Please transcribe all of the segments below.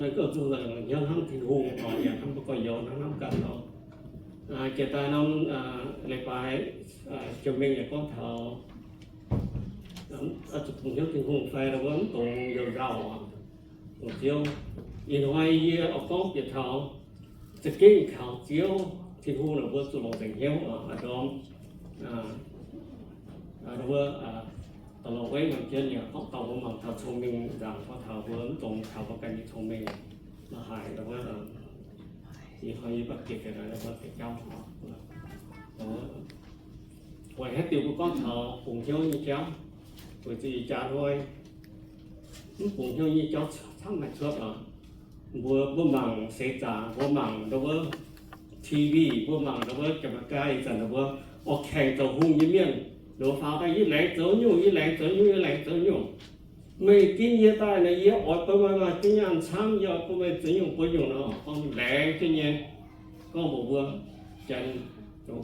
Gouv zuqc hnyouv hnamv Tin-Hungh oc, yaac hnamv mbuo gorx-youz hnangv hnamv ganh nor. Jiex daaih norm leiz-baaix Jiem Mengh yaac gorngv taux oix zuqc bungx hnyouv Tin-Hungh fai wuov mv dungx youz nzauh oc, dungx Ziouv. Ih hnoi yie oix gorngv bieqc taux za'gengh kaux Ziouv Tin-Hungh naaic mbuo zuqc longc nzengc hnyouv oc, a'ndorm wuov da'lorh weiv nor jienv yaac gorngv dorh mbuo mangc taux cong-mengh nzaangc, gorngv taux mbuo mv dungx kaux mbuo ganh nyei cong-mengh la'haic wuov. Ih hnoi yie baac bieqc deix naaiv mbuo deix jauv oc. Weic haaix diuc mbuo gorngv taux bungx hnyouv nyei jauv? Weic zuqc ih jaax hnoi mv bungx hnyouv nyei jauv camv haic cuotv oc. Mbuo, mbuo mangc seix zaangc, mbuo mangc ndau wuov T V, mbuo mangc ndau wuov jaa-ma-gaa ih zanc ndau wuov oix kaengx zoux hungh nyei mienh, ndau wuov faaux daaih yie laengz zoux nyungc, yie laengz zoux nyungc, yie laengz zoux nyungc. Meih ginv yie daaih naaic, yie oix bun meih maaih jienv nyaanh camv, yie oix bun meih zoux nyungc bun nyungc nor, gorngv laengz jienv nyei. Gorngv mbuox mbuo, Janx,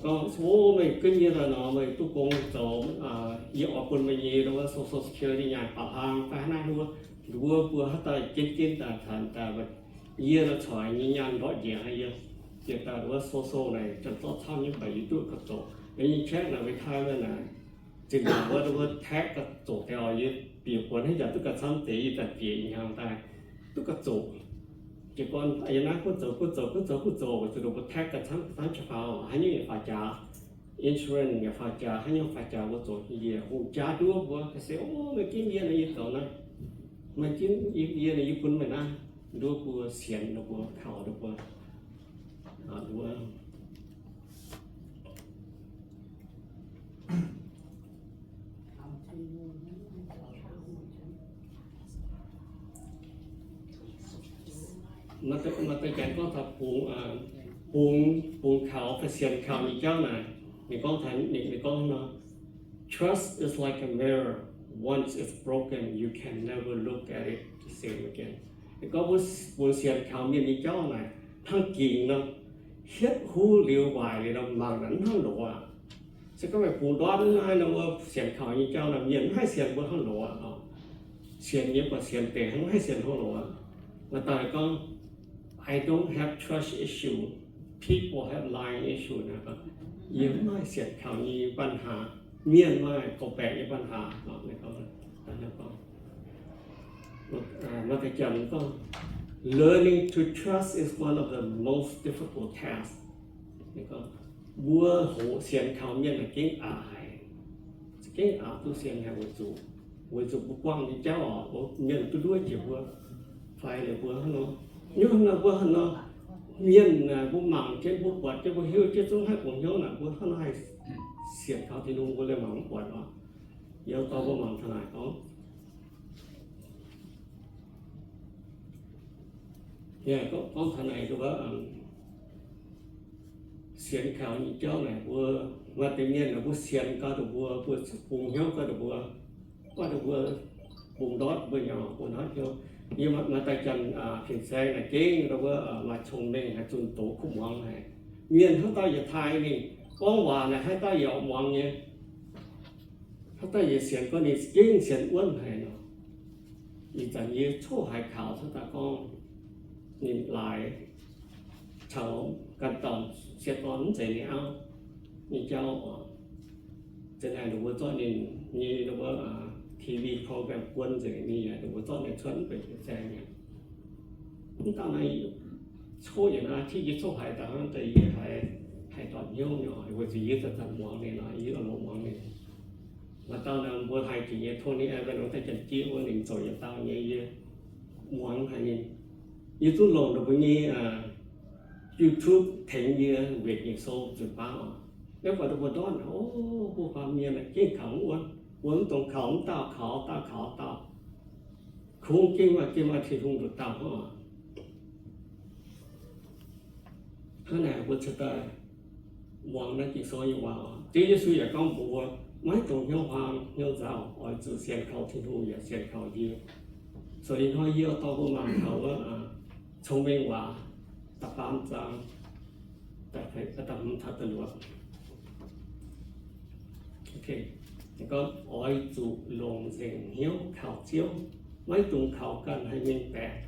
gorngv, O, meih ginv yie daaih nor, meih duqv gong zoux, yie oix bun meih nyei ndau wuov Social Security nyaanh baaux hlang fai haaix naaiv wuov, ndau wuov mbuo haaix dauh jienv jienv daaih taux daaih, yie nor coix nyei nyaanh ndortv njiec, yie jiex daaih ndau wuov social naaic janx-zorqv camv nyei, mv baac yie duqv gauh zoqc. Yie nyei check naaic, retirement naaic, zinh ndaangc wuov, ndau wuov tax gauh zoqc deix oc. Yie bieqc buonc hnangv jaax duqv gauh camv deix, yie daaih bieqc ih hnyangx daaih duqv gauh zoqc. Jiez gorn yie naaiv gunv zoux, gunv zoux, gunv zoux, gunv zoux, weic zuqc ndau wuov tax gauh camv, gauh camv qiex faaux, haaix nyungc yaac faaux jaax, insurance yaac faaux jaax, haaix nyungc faaux jaax, mbuo zoux nyei yie hungh jaax nduov mbuo ga'sie, O, meih ginv yie nor yie zoux naaiv, meih ginv yie nor yie bun meih naaiv. Nduov mbuo sienx, nduov mbuo kaux, nduov mbuo, nduov Maaih deix janx gorngv taux bungx, bungx kaux fai sienx kaux nyei jauv naaic, ninh gorngv taux, ninh gorngv nor, Trust is like a mirror. Once it's broken, you can never look at it the same again. Ninh gorngv mbuo, mbuo sienx kaux mienh nyei jauv naaic hnangv gingx nor, hietv huv liuz waaic liuz nor, mangc naaic mv hnangv loz aqv. Se gorngv meih bungx ndortv naaiv nor, mbuo sienx kaux nyei jauv naaic, mienh mv haih sienx mbuo hnangv loz aqv. Sienx nyei buatc sienx deix, mv haih sienx hnangv loz aqv. Maaih dauh gorngv, I don't have trust issue. People have lying issue. Yie mv maaih sienx kaux nyei ปัญหา, mienh maaih gorngv-baeqc nyei ปัญหา. Maaih deix janx gorngv, Learning to trust is one of the most difficult tasks. Mbuo hoqc sienx kaux mienh naaic gengh aqc haic. Za'gengh aqc duqv sienx haic weic zuqc, weic zuqc mbuo buangh nyei jauv oc, mienh duqv nduov jiex mbuo, fai liuz mbuo hnangv nor, nyungc hnangv nor mbuo hnangv nor, mienh naaic mbuo mangc jienv, mbuo buatc jienv, mbuo hiuv jienv zungv haih bungx hnyouv naaic, mbuo hnangv nor haih sienx kaux Tin-Hungh, mbuo liemh mangc mv buatc oc. Yie gorngv mbuo mangc taux naaic gorngv, yie gorngv taux naaic, sienx kaux nyei jauv naaic mbuo, maaih deix mienh naaic mbuo sienx gauh ndongc mbuo, mbuo bungx hnyouv gauh ndongc mbuo, gauh ndongc mbuo bungx ndortv mbuo nyei, bungx ndortv hnyouv. Yie maaih deix janx fin-saeng naaic gengh ndongc mbuo maaih cong-mengh haic, zunh doz kuv muangx haic. Mienh haaix dauh yietc taaih ninh gorngv waac naaic haaix dauh yaac muangx nyei. Haaix dauh yietc sienx gorngv ninh gengh sienx wuonv haic nor. Ih zanc yie coqv haiz kaux cuotv daaih gorngv ninh laaix caux ganh dauh sieqv dorn mv zeiz ninh auv nyei jauv oc. Zinh naaic ndongc mbuo zorqv ninh nyei ndongc mbuo TV program guon nzengc, ninh yaac ndongc mbuo zorqv ninh cuotv mv benx fin-saeng mi'aqv. Mv dauh naaiv coqv yietc naaiv, yie coqv haiz daaih hnangv deix yie haiz, haiz ndortv hnyouv nyei oc, weic zuqc yie zanc-zanc muangx ninh nor, yie longx muangx ninh. Maaih dauh naaic mbuo haiz jiex nyei Tony Evans wuov deix janx-jieqv wuov, ninh zoux yietc dauh nyei, yie muangx haic ninh. Yie zungv longc ninh mbuo nyei YouTube tengx yie wetc nyei sou nzunc baav oc. Yie buatc ninh mbuo ndortv, o, mbuo baamh mienh gengh kaux mv wuonv, wuov mv dungx kaux mv dauh, kaux dauh, kaux dauh. Kungx gengh maaih, gengh maaih Tin-Hungh nduqc dauh hnangv. Hnangv naaic mbuo cingx daaih muangx naaiv Ging-Sou nyei waac oc. Ziouv Yesu yaac gorngv mbuox mbuo, maiv dungx hnyouv huaang hnyouv nzauh, oix zuqc sienx kaux Tin-Hungh yaac sienx kaux yie. So ih hnoi yie dorh mbuo mangc taux wuov Cong-Mengh Waac da'faam zaang, da'hmz taux da'luoqc. Gorngv oix zuqc longc nzengc hnyouv kaux Ziouv, maiv dungx kaux ganh haih mengh baeqc.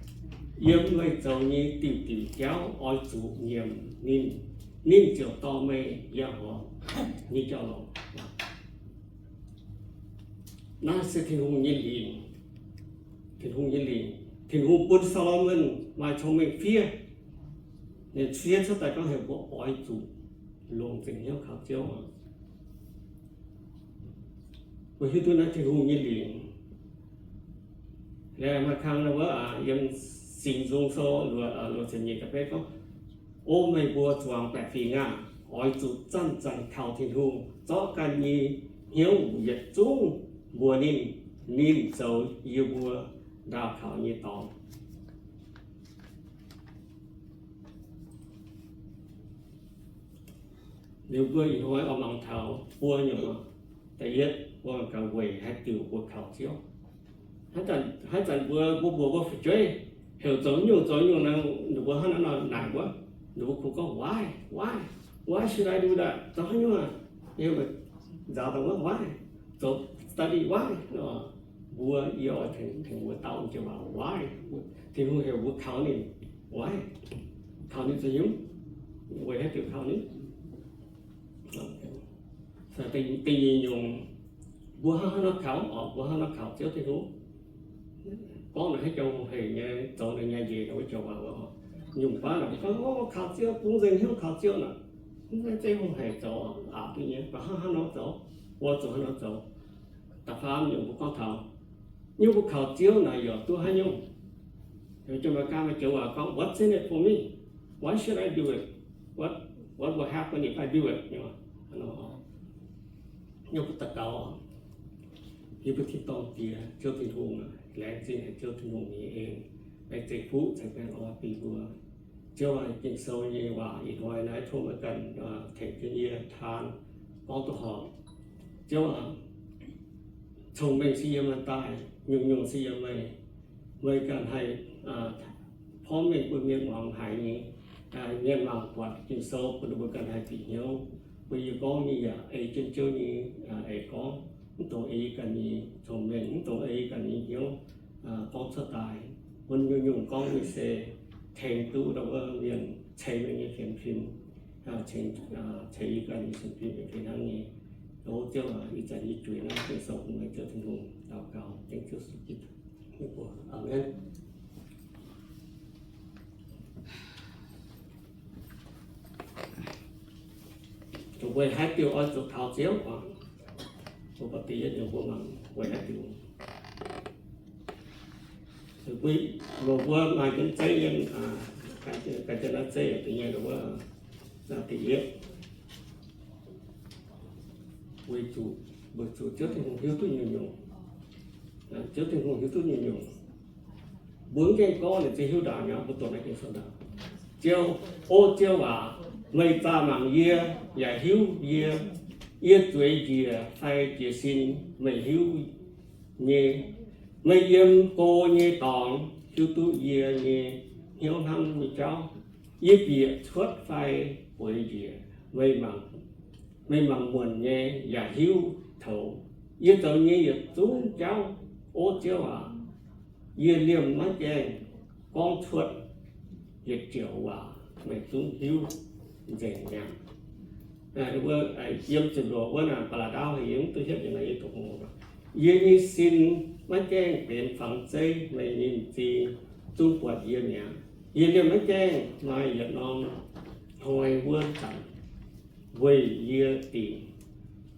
Yiem meih zoux nyei diuc diuc jauv oix zuqc nyiemc ninh, ninh ziouc dorh meih yangh horpc nyei jauv-louc. Naaiv se Tin-Hungh nyei lingc. Tin-Hungh nyei lingc. Tin-Hungh bun Saa^lo^morn maaih cong-mengh fiev. Ninh fiev cuotv daaih gorngv heuc mbuo oix zuqc longc nzengc hnyouv kaux Ziouv. Mbuo hiuv duqv naaiv Tin-Hungh nyei lingc. Maaih kang wuov, yiem Singx Nzung Sou luoqc, luoqc ziepc nyeic da'betv gorngv, O meih mbuo zuangx baeqc fingx aah! Oix zuqc zanc-zanc kaux Tin-Hungh, zorqv ganh nyei hnyouv yietc zungv mbuox ninh, ninh zoux yie mbuo ndaauh kaux nyei dorngx. Liuz mbuo ih hnoi oix mangc taux buo nyungc. Da'yietv, mbuo gauh weic haaix diuc mbuo kaux Ziouv. Haaix zanc mbuo, mbuo mbuox mbuo fu'jueiv heuc zoux nyungc zoux nyungc nor, ninh mbuo hnangv naaiv nor naaic wuov, ninh mbuo kungx gorngv, Why? Why? Why should I do that? Zoux haaix nyungc aah? Yie meih nzaaux daaih wuov, Why? Zoux study, Why? Mbuo, yie oix tengx mbuo dau jienv waac, Why? Tin-Hungh heuc mbuo kaux ninh, Why? Kaux ninh zoux nyungc? Weic haaix diuc kaux ninh? Da'nyeic nyungc, mbuo hnangv haaix nor kaux, mbuo hnangv haaix nor kaux Ziouv Tin-Hungh? Gorngv naaic haaix jauv hungh heic nyei, zoux naaic nyei njiec wuov joux waac wuov. Nyungc baav naaic mbuo gorngv, O, kaux Ziouv, bungx nzengc hnyouv kaux Ziouv naaic, mv zeiz hungh heic zoux aqc duqv nyei, mv baac hnangv haaix nor zoux, mbuo zuqc hnangv haaix nor zoux. Da'faam nyungc mbuo gorngv taux, nyungc mbuo kaux Ziouv naaic yaac duqv haaix nyungc. Jiex mangc gaax maaih joux waac gorngv, What's in it for me? Why should I do it? What, what will happen if I do it? Nyungc mbuo daux gaux, yie mbuo tin-dorngh Diex, Ziouv Tin-Hungh, laengz zingh haic Ziouv Tin-Hungh nyei en, meih ceix fuqv ceix baengh orn bun mbuo. Ziouv aac, Ging-Sou nyei waac ih hnoi naaiv tov meih ganh tengx jienv yie taan gorngv duqv horpc. Ziouv aac, cong-mengh se yiem meih daaih, nyungc-nyungc se yiem meih. Meih ganh haih porv mengh bun mienh muangx haiz nyei, mienh mangc buatc Ging-Sou bun ninh mbuo ganh haih bieqc hnyouv. Bun yie gorngv nyei yaac ei jienv Ziouv nyei eix gorngv, mv dungx ei yie ganh nyei cong-mengh, mv dungx ei yie ganh nyei hnyouv gorngv cuotv daaih. Bun nyungc-nyungc gorngv nyei se tengx duqv ndau wuov mienh ceix mengh nyei sienx fim, ceix yie ganh nyei sienx fim fih hnangv nyei. O Ziouv aac, ih zanc yie juix naaiv Ging-Sou bun meih Ziouv Tin-Hungh, daux gaux dengv Ziouv Yesu Giduc nyei mbuox. Aamen. Weic haaix diuc oix zuqc kaux Ziouv? Mbuo baptiz yietv nyungc mbuo mangc weic haaix diuc. Mbuo, mbuo maaih jienv zeiv yiem, ganh jienv naaiv zeiv da'nyeic, da'yietv, weic zuqc, weic zuqc Ziouv Tin-Hungh hiuv duqv nyungc-nyungc. Ziouv Tin-Hungh hiuv duqv nyungc-nyungc. Mbuo mv gaengh gorngv ninh za'gengh hiuv ndaangc mi'aqv, mbuo doqc naaiv Ging-Sou ndaangc. Ziouv, O Ziouv aac, meih zaah mangc yie, yaac hiuv yie. Yie zueiz njiec fai jiez sin, meih hiuv nyei. Meih yiem go nyei dorngx hiuv duqv yie nyei hnyouv hnamv nyei jauv. Yie bieqc cuotv fai bueix njiec, meih mangc muonc nyei yaac hiuv toux. Yie zoux nyei yietc zungv jauv, O Ziouv aac, yie liemh maiv gaengh gorngv cuotv yietc joux waac, meih zungv hiuv nzengc mi'aqv. Mbuo yiem ziepc luoqc wuov naaic ba'laqc ndaauv haic, yie mv duqv hietv nyei, yie doqc mv. Yie nyei sin maiv gaengh benx fangx zeiv, meih nyei m'zing zungv buatc yie mi'aqv. Yie liemh maiv gaengh maaih yietc norm hnoi wuov zanc, weic yie dingc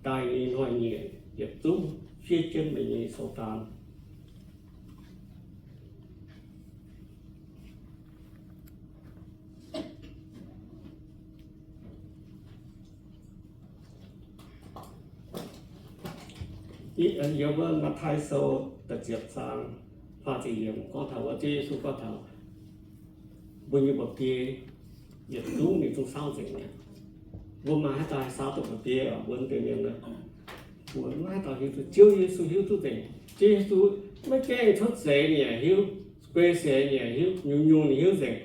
daaih nyei hnoi-nyieqc yietc zungv fiev jienv meih nyei sou daan. Yiem wuov Matv^taai Sou da'ziepc zaang faah ziepc yiemc gorngv taux wuov, Ziouv Yesu gorngv taux mbuo nyei mba'biei yietc zungv ninh zungv saauv nzengc mi'aqv. Mbuo maaih haaix dauh haih saauv duqv mba'biei oc? Mbuo mv deix mienh naaiv, mbuo maiv haaix dauh hiuv duqv. Ziouv Yesu hiuv duqv nzengc. Ziouv Yesu maiv gaengh cuotv seix ninh yaac hiuv, guei seix ninh yaac hiuv, nyungc-nyungc ninh hiuv nzengc.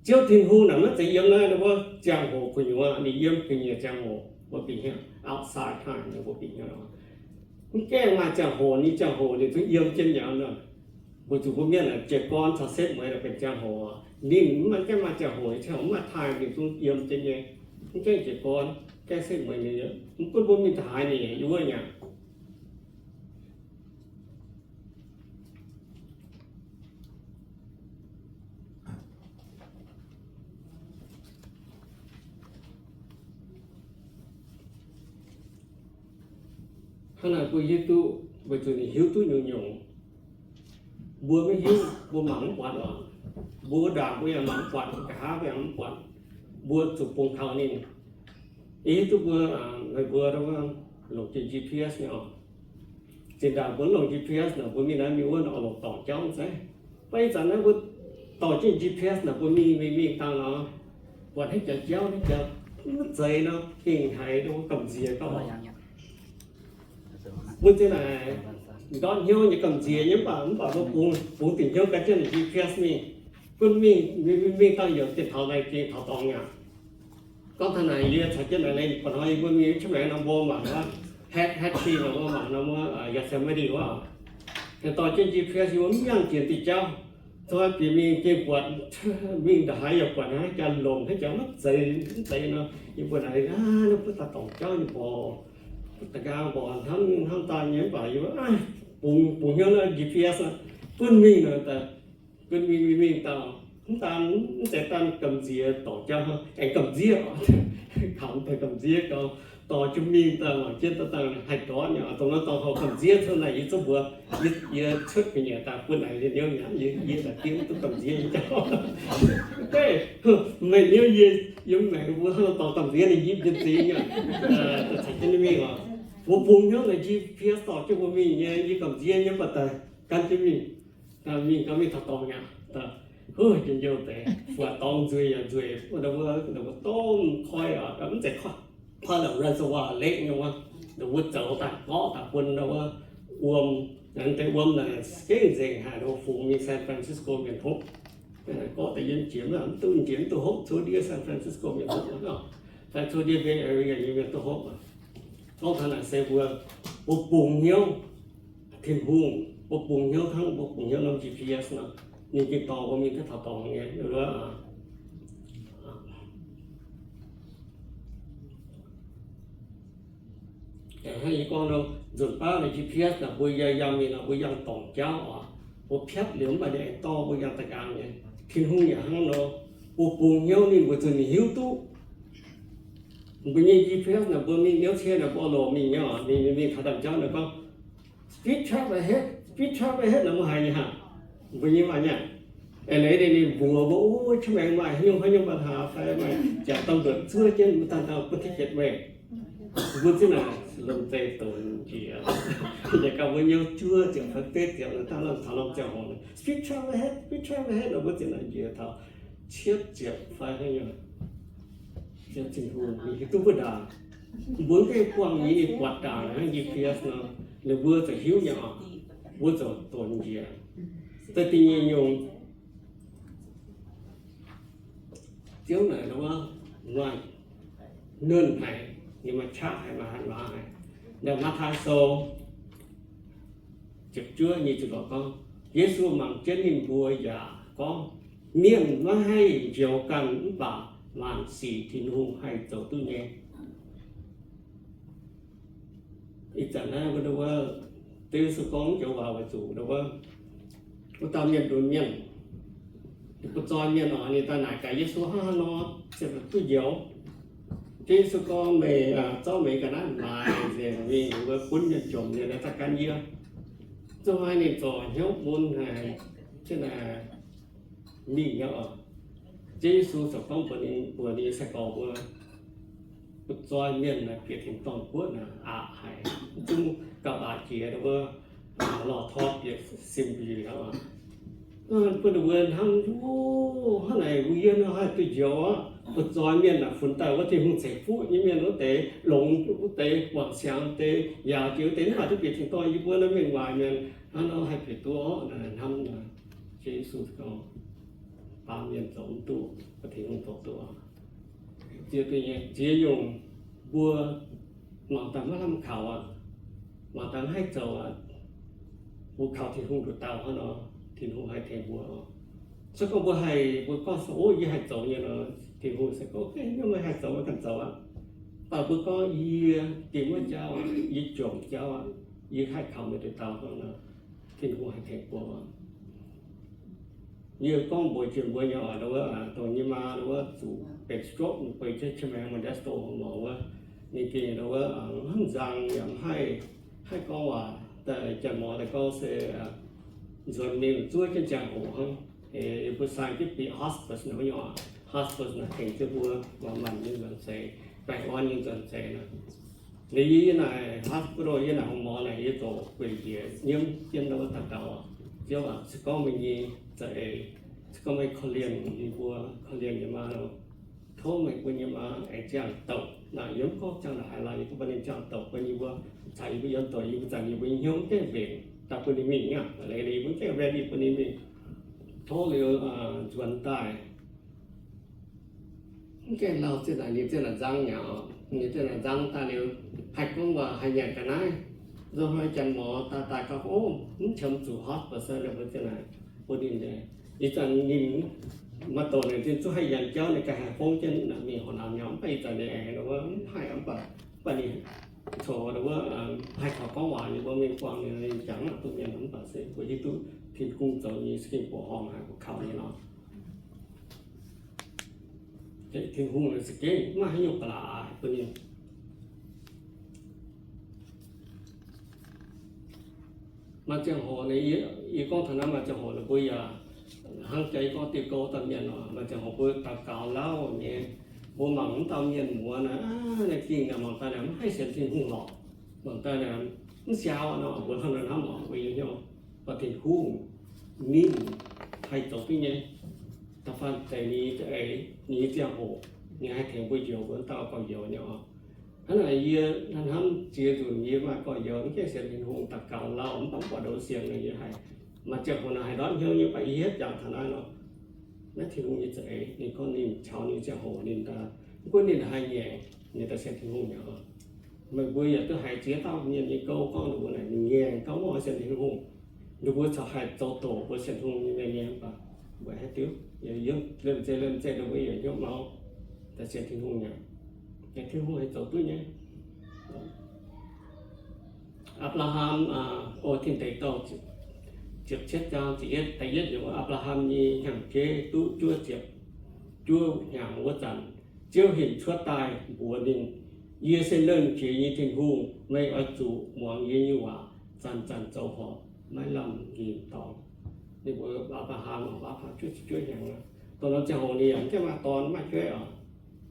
Ziouv Tin-Hungh naaic maiv zeiz yiem naaiv wuov ziangh hoc gu'nyuoz, ninh yiem ga'nyiec ziangh hoc, mbuo bieqc hnyouv, outside time, mbuo bieqc hnyouv. Mv gaengh maaih ziangh hoc, ninh ziangh hoc ninh zungv yiem jienv nyei nor. Mbuo zuqc mbuo mienh jiez gorn caux setv mueiz benx ziangh hoc. Ninh mv gaengh maaih ziangh hoc, mv maaih taaih, ninh zungv yiem jienv nyei. Mv gaengh jiez gorn, gaengh setv mueiz ninh, mv gunv mbuo mingh taux haaix ninh yaac wuov nyei. Hnangv naaic mbuo hiuv duqv, weic zuqc ninh hiuv duqv nyungc-nyungc. Mbuo maiv hiuv, mbuo mangc mv buatc oc. Mbuo wuov ndaangc mbuo yaac mangc mv buatc, nqa'haav mbuo yaac mv buatc. Mbuo zuqc bungx kaux ninh. Yie hiuv duqv mbuo, meih mbuo longc jienv G P S nyei oc. Zinh ndaangc mbuo mv longc G P S nor, mbuo mingh naaiv mingh wuov nor, oix longc dorngc jauv mv zeiz. Mv baac ih zanc naaiv mbuo dorh jienv G P S nor, mbuo mingh mingh mingh dangh nor, buatc haaix jaax jauv, haaix jaax mv zeiz nor, gengh haiz mbuo gamh nziex gauh. Mbuo zinh naaic ndortv hnyouv nyei gamh nziex nyei, mv baac, mv baac mbuo bungx, bungx dingc hnyouv gan jienv G P S mingh, gunv mingh, mingh, mingh dangh youc zinh taux naaic gengh taux dorngx aqv. Gorngv taux naaic, yie caux jienv naaic lengh, ba'hnoi yie mbuo mingh Chiang Mai nor, mbuo mangc wuov, Hatchie nor, mbuo mangc nor, mbuo Yosemite wuov, dorh jienv G P S yie mbuo mv yangh jiex diuh jauv. Zoi bieqc mingh gengh buatc, mingh ndongc haaix yaac buatc haaix jaax longc, haaix jaax maiv zeiz, mv zeiz nor, yie mbuo naaic, naaiv mbuo daaih dorngc jauv nyei mborqc, da'nqaang mborqc hnamv, hnamv daaih nyei, mv baac yie mbuo bungx, bungx hnyouv naaiv G P S, gunv mingh nor, gunv mingh mingh mingh daaih, mv daan, mv zeiz daan gamh nziex dorngc jauv, aengx gamh nziev, kaux daaih gamh nziev gau, dorh jienv mingh daaih mangc jienv daaih dangh haih ndortv nyei oc. Dongh naaiv dorngx hoc gamh nziev cuotv naaic, yie zungv mbuox, yie, yie cuotv ga'nyiec daaih bun naaic yie niouv mi'aqv, yie, yie daaih diev duqv gamh nziev nyei jauv. Deix, meih niouv yie, yiem maengx mbuo hnangv dorngx gamh nziev ninh yipv jienv zingx aqv. Caux jienv ninh mingh oc. Mbuo bungx hnyouv naaic G P S dorh jienv mbuo mingh nyei, yie gamh nziev nyei mv baac daaih gan jienv mingh. Mingh gau mingh taux dorngx aqv. Huv, njien-youh deix, buatc dorngx nzueic yaac nzueic, wuov, wuov domh koi oc, mv zeiz koi, koi la'reservoir lake nyei wuov, wuov zoux daaih gorqv daaih bun wuov wuom, deix wuom naaic gengh nzengc haic, fungx mingh San Francisco mienh hopv. Gorqv daaih yiem jiex mv duqv, jiex mv duqv hopv, cuotv ndiev San Francisco mienh hopv, fai cuotv ndiev Bay Area nyei mienh duqv hopv. Gorngv taux naaic se mbuo, mbuo bungx hnyouv Tin-Hungh, mbuo bungx hnyouv hnangv mbuo bungx hnyouv norm G P S nor, ninh gengh dorh mbuo mingh taux dorngx nyei. Hnangv yie gorngv nor, nzunc baav naaic G P S naaic mbuo yangh yangh mingh nor, mbuo yangh dorngc jauv oc. Mbuo piatv liuz mv baac ninh aengx dorh mbuo yangh da'nqaang nyei. Tin-Hungh yaac hnangv nor, mbuo bungx hnyouv ninh weic zuqc ninh hiuv duqv mbuo nyei G P S naaic, mbuo mingh niouv cie naaic, mbuo loc mingh nyei oc, ninh mingh taux ndaamv-jauv naaic gorngv, speed trap ahead, speed trap ahead nor, mbuo haiz nyei hnangv. Mbuo nyei maaih nyei. Eix leiz ninh mbuox mbuo, o, qiemx maengx maaih haaix nyungc haaix nyungc ปัญหา fai maaih jaax ตำรวจ zuov jienv mbuo dangh dangh bun ticket meih. Mbuo zinh naaic lomh nzoih donx njiec. Yaac gauh mbuo nyei juov ziepc fai betv ziepc nor, dangh lamh taux norm ziangh hoc, speed trap ahead, speed trap ahead nor, mbuo zinh naaic njiec taux cietv ziepc fai haaix nyungc. Ziouv Tin-Hungh ninh hiuv duqv mbuo ndaangc. Mbuo mv gaengh buangh nyei, ninh buatc ndaangc hnangv G P S nor, ninh mbuo ziouc hiuv nyei oc. Mbuo ziouc donx njiec. Da'nyeic nyungc, Ziouv naaic wuov, wuov, nuonh haic, ninh maaih qaqv haic, maaih hatc maaz haic. Naaiv Matv^taai Sou ziepc juov nyic ziepc luoqc gorngv, Yesu mangc jienv ninh mbuo yaac gorngv, mienh maiv haih njoux ganh mv baac maanc sic Tin-Hungh haih zoux duqv nyei. Ih zanc naaiv mbuo, Ziouv Yesu gorngv joux waac weic zuqc wuov, wuov dauh mienh lunx mienh, butv-zoih mienh oc, ninh daaih naaic gaax Yesu, hnangv haaix nor ziouc duqv njoux? Ziouv Yesu gorngv, meih zorqv meih ga'naaiv maaiz nzengc mingh wuov gunv mienh jomc nyei, daaih gan yie. Zungv haiz ninh zorc hnyouv mun haic, mingh nyei oc. Ziouv Yesu ziouc gorngv mbuox ninh, mbuox ninh nyei sai-gorx mbuo, butv-zoih mienh naaic bieqc tin-dorngh guoqv naaic aqc haic, zungv gauh aqc jiex wuov, lorh torv bieqc sim-mbic aqv. Bun ninh mbuo hnamv, hnangv naaic mbuo yie nor haih duqv njoux aqv. Butv-zoih mienh naaic funx daaih wuov Tin-Hungh ceix fuqv nyei mienh, wuov deix longx, wuov deix wangc siangx, deix yaauc jiex, wuov deix mv baac duqv bieqc tin-dorngh. Yie mbuo naaiv mienh waaic mienh hnangv nor haih bieqc duqv orqc? Naaiv hnamv naaic, Ziouv Yesu gorngv, baamh mienh zoux mv duqv, Tin-Hungh zoux duqv. Ziex, ziex nyungc mbuo mangc daaih maiv lamh kaux aqv, mangc daaih maiv haih zoux aqv. Mbuo kaux Tin-Hungh nduqc dauh hnangv nor, Tin-Hungh haih tengx mbuo. Se gorngv mbuo haih, mbuo gorngv se, o, yie haih zoux nyei nor, Tin-Hungh se gorngv, meih haih zoux, meih ganh zoux aqv. Mv baac mbuo gorngv, yie gengh maiv jauv aqv, yie jomc jauv aqv, yie haih kaux meih deix dauh gorngv nor, Tin-Hungh haih tengx mbuo. Yie gorngv mbuox jiex mbuo nyei oc, ndau wuov, dongh nyei maa ndau wuov zuqc benx stroke, ninh bueix jienv Qiex Maengx Modesto morc wuov, ninh gengh ndau wuov hnamv nzang yaac mv haih, haih gorngv waac. Daaih janx-mor daaih gorngv se nzuonx mingh zuov jienv ziangh hoc hnangv. Yie mbuo sign jienv bieqc hospice naaiv nyei oc, hospice naaic tengx jienv mbuo maaih maanc nyei nzuonx seix, baengh orn nyei nzuonx seix naaic. Liuz yie naaic hospital, yie naaic hungh morx naaic, yie ziouc gueic njiec nyiemv jienv ndau wuov daux gaux, Ziouv aac, se gorngv meih nyei za'eix, se gorngv meih korv-lienh yie mbuo, korv-lienh yie maa nor, tov meih bun yie maa aengx ziangh douc. Naaic yie mv gorngv ziangh la'haaix lauh, yie gorngv bun ninh ziangh douc bun yie mbuo, caux yie mbuo yiem doic, yie mbuo zanc yie mbuo nyei hnyouv mv gaengh mbenc daaih bun ninh mingh aqv. Laaix yie mbuo mv gaengh ready bun ninh mingh. Tov liuz nzuonx daaih mv gaengh lauh zieqv naaic, ninh zieqv naaic nzang nyei oc. Ninh zieqv naaic nzang daaih liuz, haih gorngv waac haih nyanc ga'naaiv. Nzunc hnoi janx-mor daaih daaih gorngv, o, mv qiemx zuqc hospice, ninh mbuo zieqv naaic bun ninh. Ih zanc ninh maaih douc naaic zinh zungv haih nyanc jauv, ninh ganh haih fongv jienv mingh horqc naamh nyaanh. Mv baac ih zanc ninh aengx wuov mv haih, mv baac, mv baac ninh coc wuov haih taux gorngv waac, ninh mbuo mingh buangh ninh, ninh jangx mv duqv mienh, mv baac se mbuo hiuv duqv Tin-Hungh zoux nyei se gengh buoqc horngh haic, mbuo kaux nyei nor. Tin-Hungh se gengh maiv haaix nyungc ba'laqc bun ninh. Maaih ziangh hoc, yie gorngv taux naaiv, maaih ziangh hoc ninh mbuo yaac hnangv jaax yie gorngv diuh gouv dauh mienh oc, maaih ziangh hoc mbuo daux gaux lauh nyei, mbuo mangc wuov dauh mienh muoz naaic, naaiv gengh naaic mangc daaih naaic mv haih sienx Tin-Hungh lorqc. Mangc daaih naaic mv siau nor, mbuo hnamv nor hnamv oc, mbuo nyei hnyouv. Mv baac Tin-Hungh ninh haih zoux duqv nyei. Da'faanh zeiz ninh nyei za'eix, ninh nyei ziangh hoc, ninh haih tengx mbuo njoux, mbuo dauh gorx-youz nyei oc. Hnangv naaic yie hnamv ziex nzunc yie maaih gorx-youz mv gaengh sienx Tin-Hungh, daux gaux lauh mv baac mv buatc ndoqv sienx nor, yie haiz maaih ziangh hoc naaic haih ndortv hnyouv nyei. Mv baac yie hietv jangx taux naaiv nor, naaiv Tin-Hungh nyei za'eix, ninh gorngv ninh caux ninh ziangh hoc ninh daaih, mv gunv ninh haih ngaengc, ninh daaih sienx Tin-Hungh mi'aqv. Meih mbuo yaac duqv haiz ziex dauh mienh nyei gouv gorngv ninh mbuo naaic ninh ngaengc gauh mv oix sienx Tin-Hungh. Ninh mbuo corc haih zoux doqc mbuo sienx Tin-Hungh nyei mienh nyei, mv baac weic haaix diuc, yiem liemh zeih liemh zeih ninh mbuo yaac hnyouv maux daaih sienx Tin-Hungh mi'aqv. Tin-Hungh haih zoux duqv nyei. Apc^laa^ham, o, Tin Deic Douh ziepc cietv zaang ziepc yietv, da'yietv yiemc, Apc^laa^ham nyei hnyangx-jeiv duqv juov ziepc juov hnyangx wuov zanc, Ziouv hinc cuotv daaih mbuox ninh, Yie se Nernh Jiex nyei Tin-Hungh. Meih oix zuqc muangx yie nyei waac, zanc-zanc zoux horpc, maiv lamh nqemh dorngx. Ninh mbuox Apc^laa^ham, Apc^laa^ham juov ziepc juov hnyangx, dongh norm ziangh hoc ninh yaac mv gaengh maaih dorn maaih jueiv oc.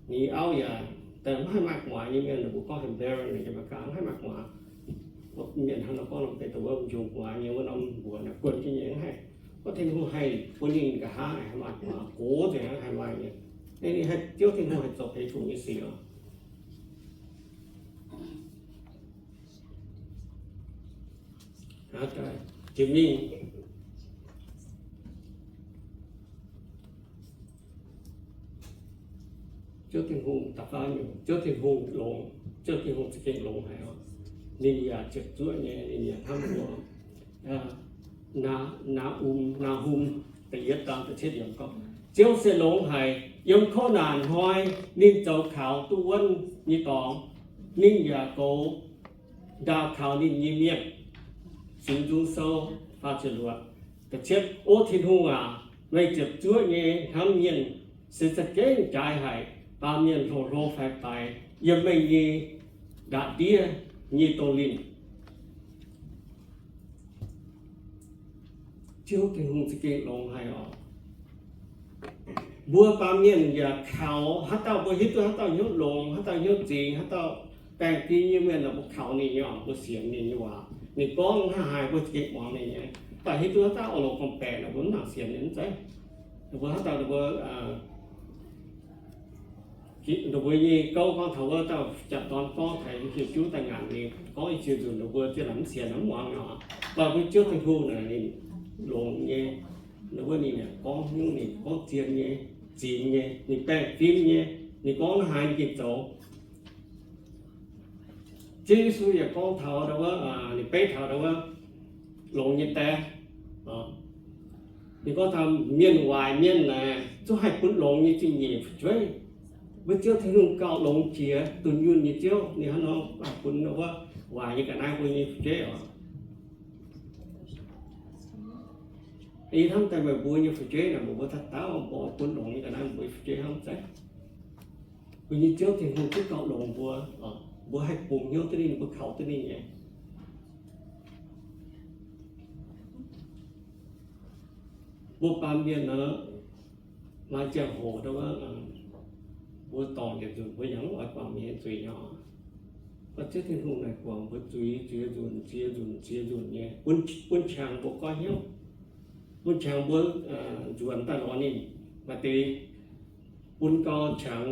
Ninh auv yaac mv haih maaih gu'nguaaz nyei mienh, ninh mbuo gorngv hemx barren, ninh yaac maaih ganh mv haih maaih gu'nguaaz. Mienh hnangv nor gorngv norm deix dongh wuov njungh gu'nguaaz nyei wuov norm mbuox naaic guon jienv nyei mv haih. Gorngv Tin-Hungh haih bun ninh nqa'haav haih maaih gu'nguaaz, gox nzengc hnangv haih maaih nyei. Ninh haih, Ziouv Tin-Hungh haih zoux peix fuc nyei sic oc. Jiex mingh, Ziouv Tin-Hungh da'faanh, Ziouv Tin-Hungh longx, Ziouv Tin-Hungh za'gengh longx haic oc. Ninh yaac ziepc zuoqv nyei, ninh yaac hnamv mbuo. Naa, Naa^um, Naa^hum, da'yietv zaang da'cietv yiemc gorngv, Ziouv se longx haic. Yiem kouv naanc hnoi ninh zoux kaux duqv wuonv nyei dorngx. Ninh yaac goux ndaauh kaux ninh nyei mienh. Singx Nzung Sou faah ziepc luoqc. Da'cietv, O Tin-Hungh aac, meih ziepc zuoqv nyei hnamv mienh se za'gengh jaaix haic. Baamh mienh hlo hlo faix-faix yiem meih nyei ndaatv-ndiev nyei dongh linh. Ziouv Tin-Hungh za'gengh longx haic oc. Mbuo baamh mienh yaac kaux haaix dauh mbuo hiuv duqv haaix dauh hnyouv longx, haaix dauh hnyouv zingx, haaix dauh baengh fim nyei mienh, mbuo kaux ninh nyei oc, mbuo sienx ninh nyei waac. Ninh gorngv haaix haaix mbuo za'gengh muangx ninh nyei. Mv baac hiuv duqv haaix dauh oix longc gorngv-baeqc, mbuo mv nangc sienx ninh mv zeiz. Mbuo haaix dauh mbuo, mbuo nyei gouv gorngv taux wuov dauh japc dorn gorngv taux hieh juv daaih ngaanc ninh, gorngv i ziex nzunc mbuo ziex lac mv sienx mv muangx oc. Mv baac mbuo Ziouv Tin-Hungh naaic ninh longx nyei. Wuov ninh yaac gorngv hnyouv, ninh gorngv zien nyei, zingx nyei, ninh baengh fim nyei, ninh gorngv haaix ninh gengh zoux. Ziouv Yesu yaac gorngv taux wuov, ninh beiv taux wuov longx nyei die, Ninh gorngv taux mienh waaic mienh naaic zungv haih bun longx nyei zingh nyeic fu'jueiv. Mbuo Ziouv Tin-Hungh gauh longx jiex, dunh yunh nyei Ziouv. Ninh hnangv nor bun wuov waaic nyei ga'naaiv mbuo nyei fu'jueiv oc. Ih hnamv daaih meih mbuo nyei fu'jueiv naaic, meih mbuo dauh dauh mbuo bun longx nyei ga'naaiv mbuo nyei fu'jueiv hnangv zeiz. Mbuo nyei Ziouv Tin-Hungh zungv gauh longx mbuo, mbuo haih bungx hnyouv duqv ninh, mbuo kaux duqv ninh nyei. Mbuo baamh mienh nor, maaih ziangh hoc mbuo dorngc yietc nzunc mbuo yaac mv oix guangc mienh nyei zuiz nyei. Mv baac Ziouv Tin-Hungh naaic guangc mbuo zuiz ziex nzunc, ziex nzunc, ziex nzunc nyei, bun qangx mbuo goiv hnyouv, bun qangx mbuo nzuonx daaih lorz ninh. Maaih deix bun gau qangx,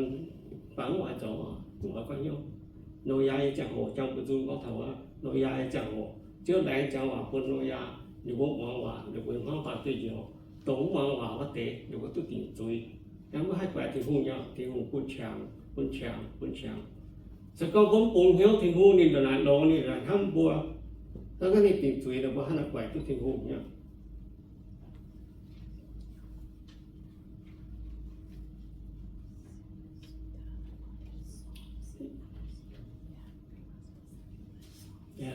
mv baac mv oix zoux, mv oix goiv hnyouv. Noyaa nyei ziangh hoc, jangx mbuo nzung gorngv taux wuov Noyaa nyei ziangh hoc, Ziouv laengz ziangx waac bun Noyaa, ninh mbuo muangx waac, ninh mbuo hmuangv doic duih njoux. Dongh mv muangx waac wuov deix, ninh mbuo duqv dingc zuiz. Hnangv mbuo haih guaix Tin-Hungh nyei, Tin-Hungh bun qangx, bun qangx, bun qangx. Se gorngv mbuo mv bungx hnyouv Tin-Hungh, ninh ndongc naaic longx, ninh hnamv mbuo, hnangv naaiv ninh dingc zuiz, mbuo hnangv naaiv guaix duqv Tin-Hungh nyei.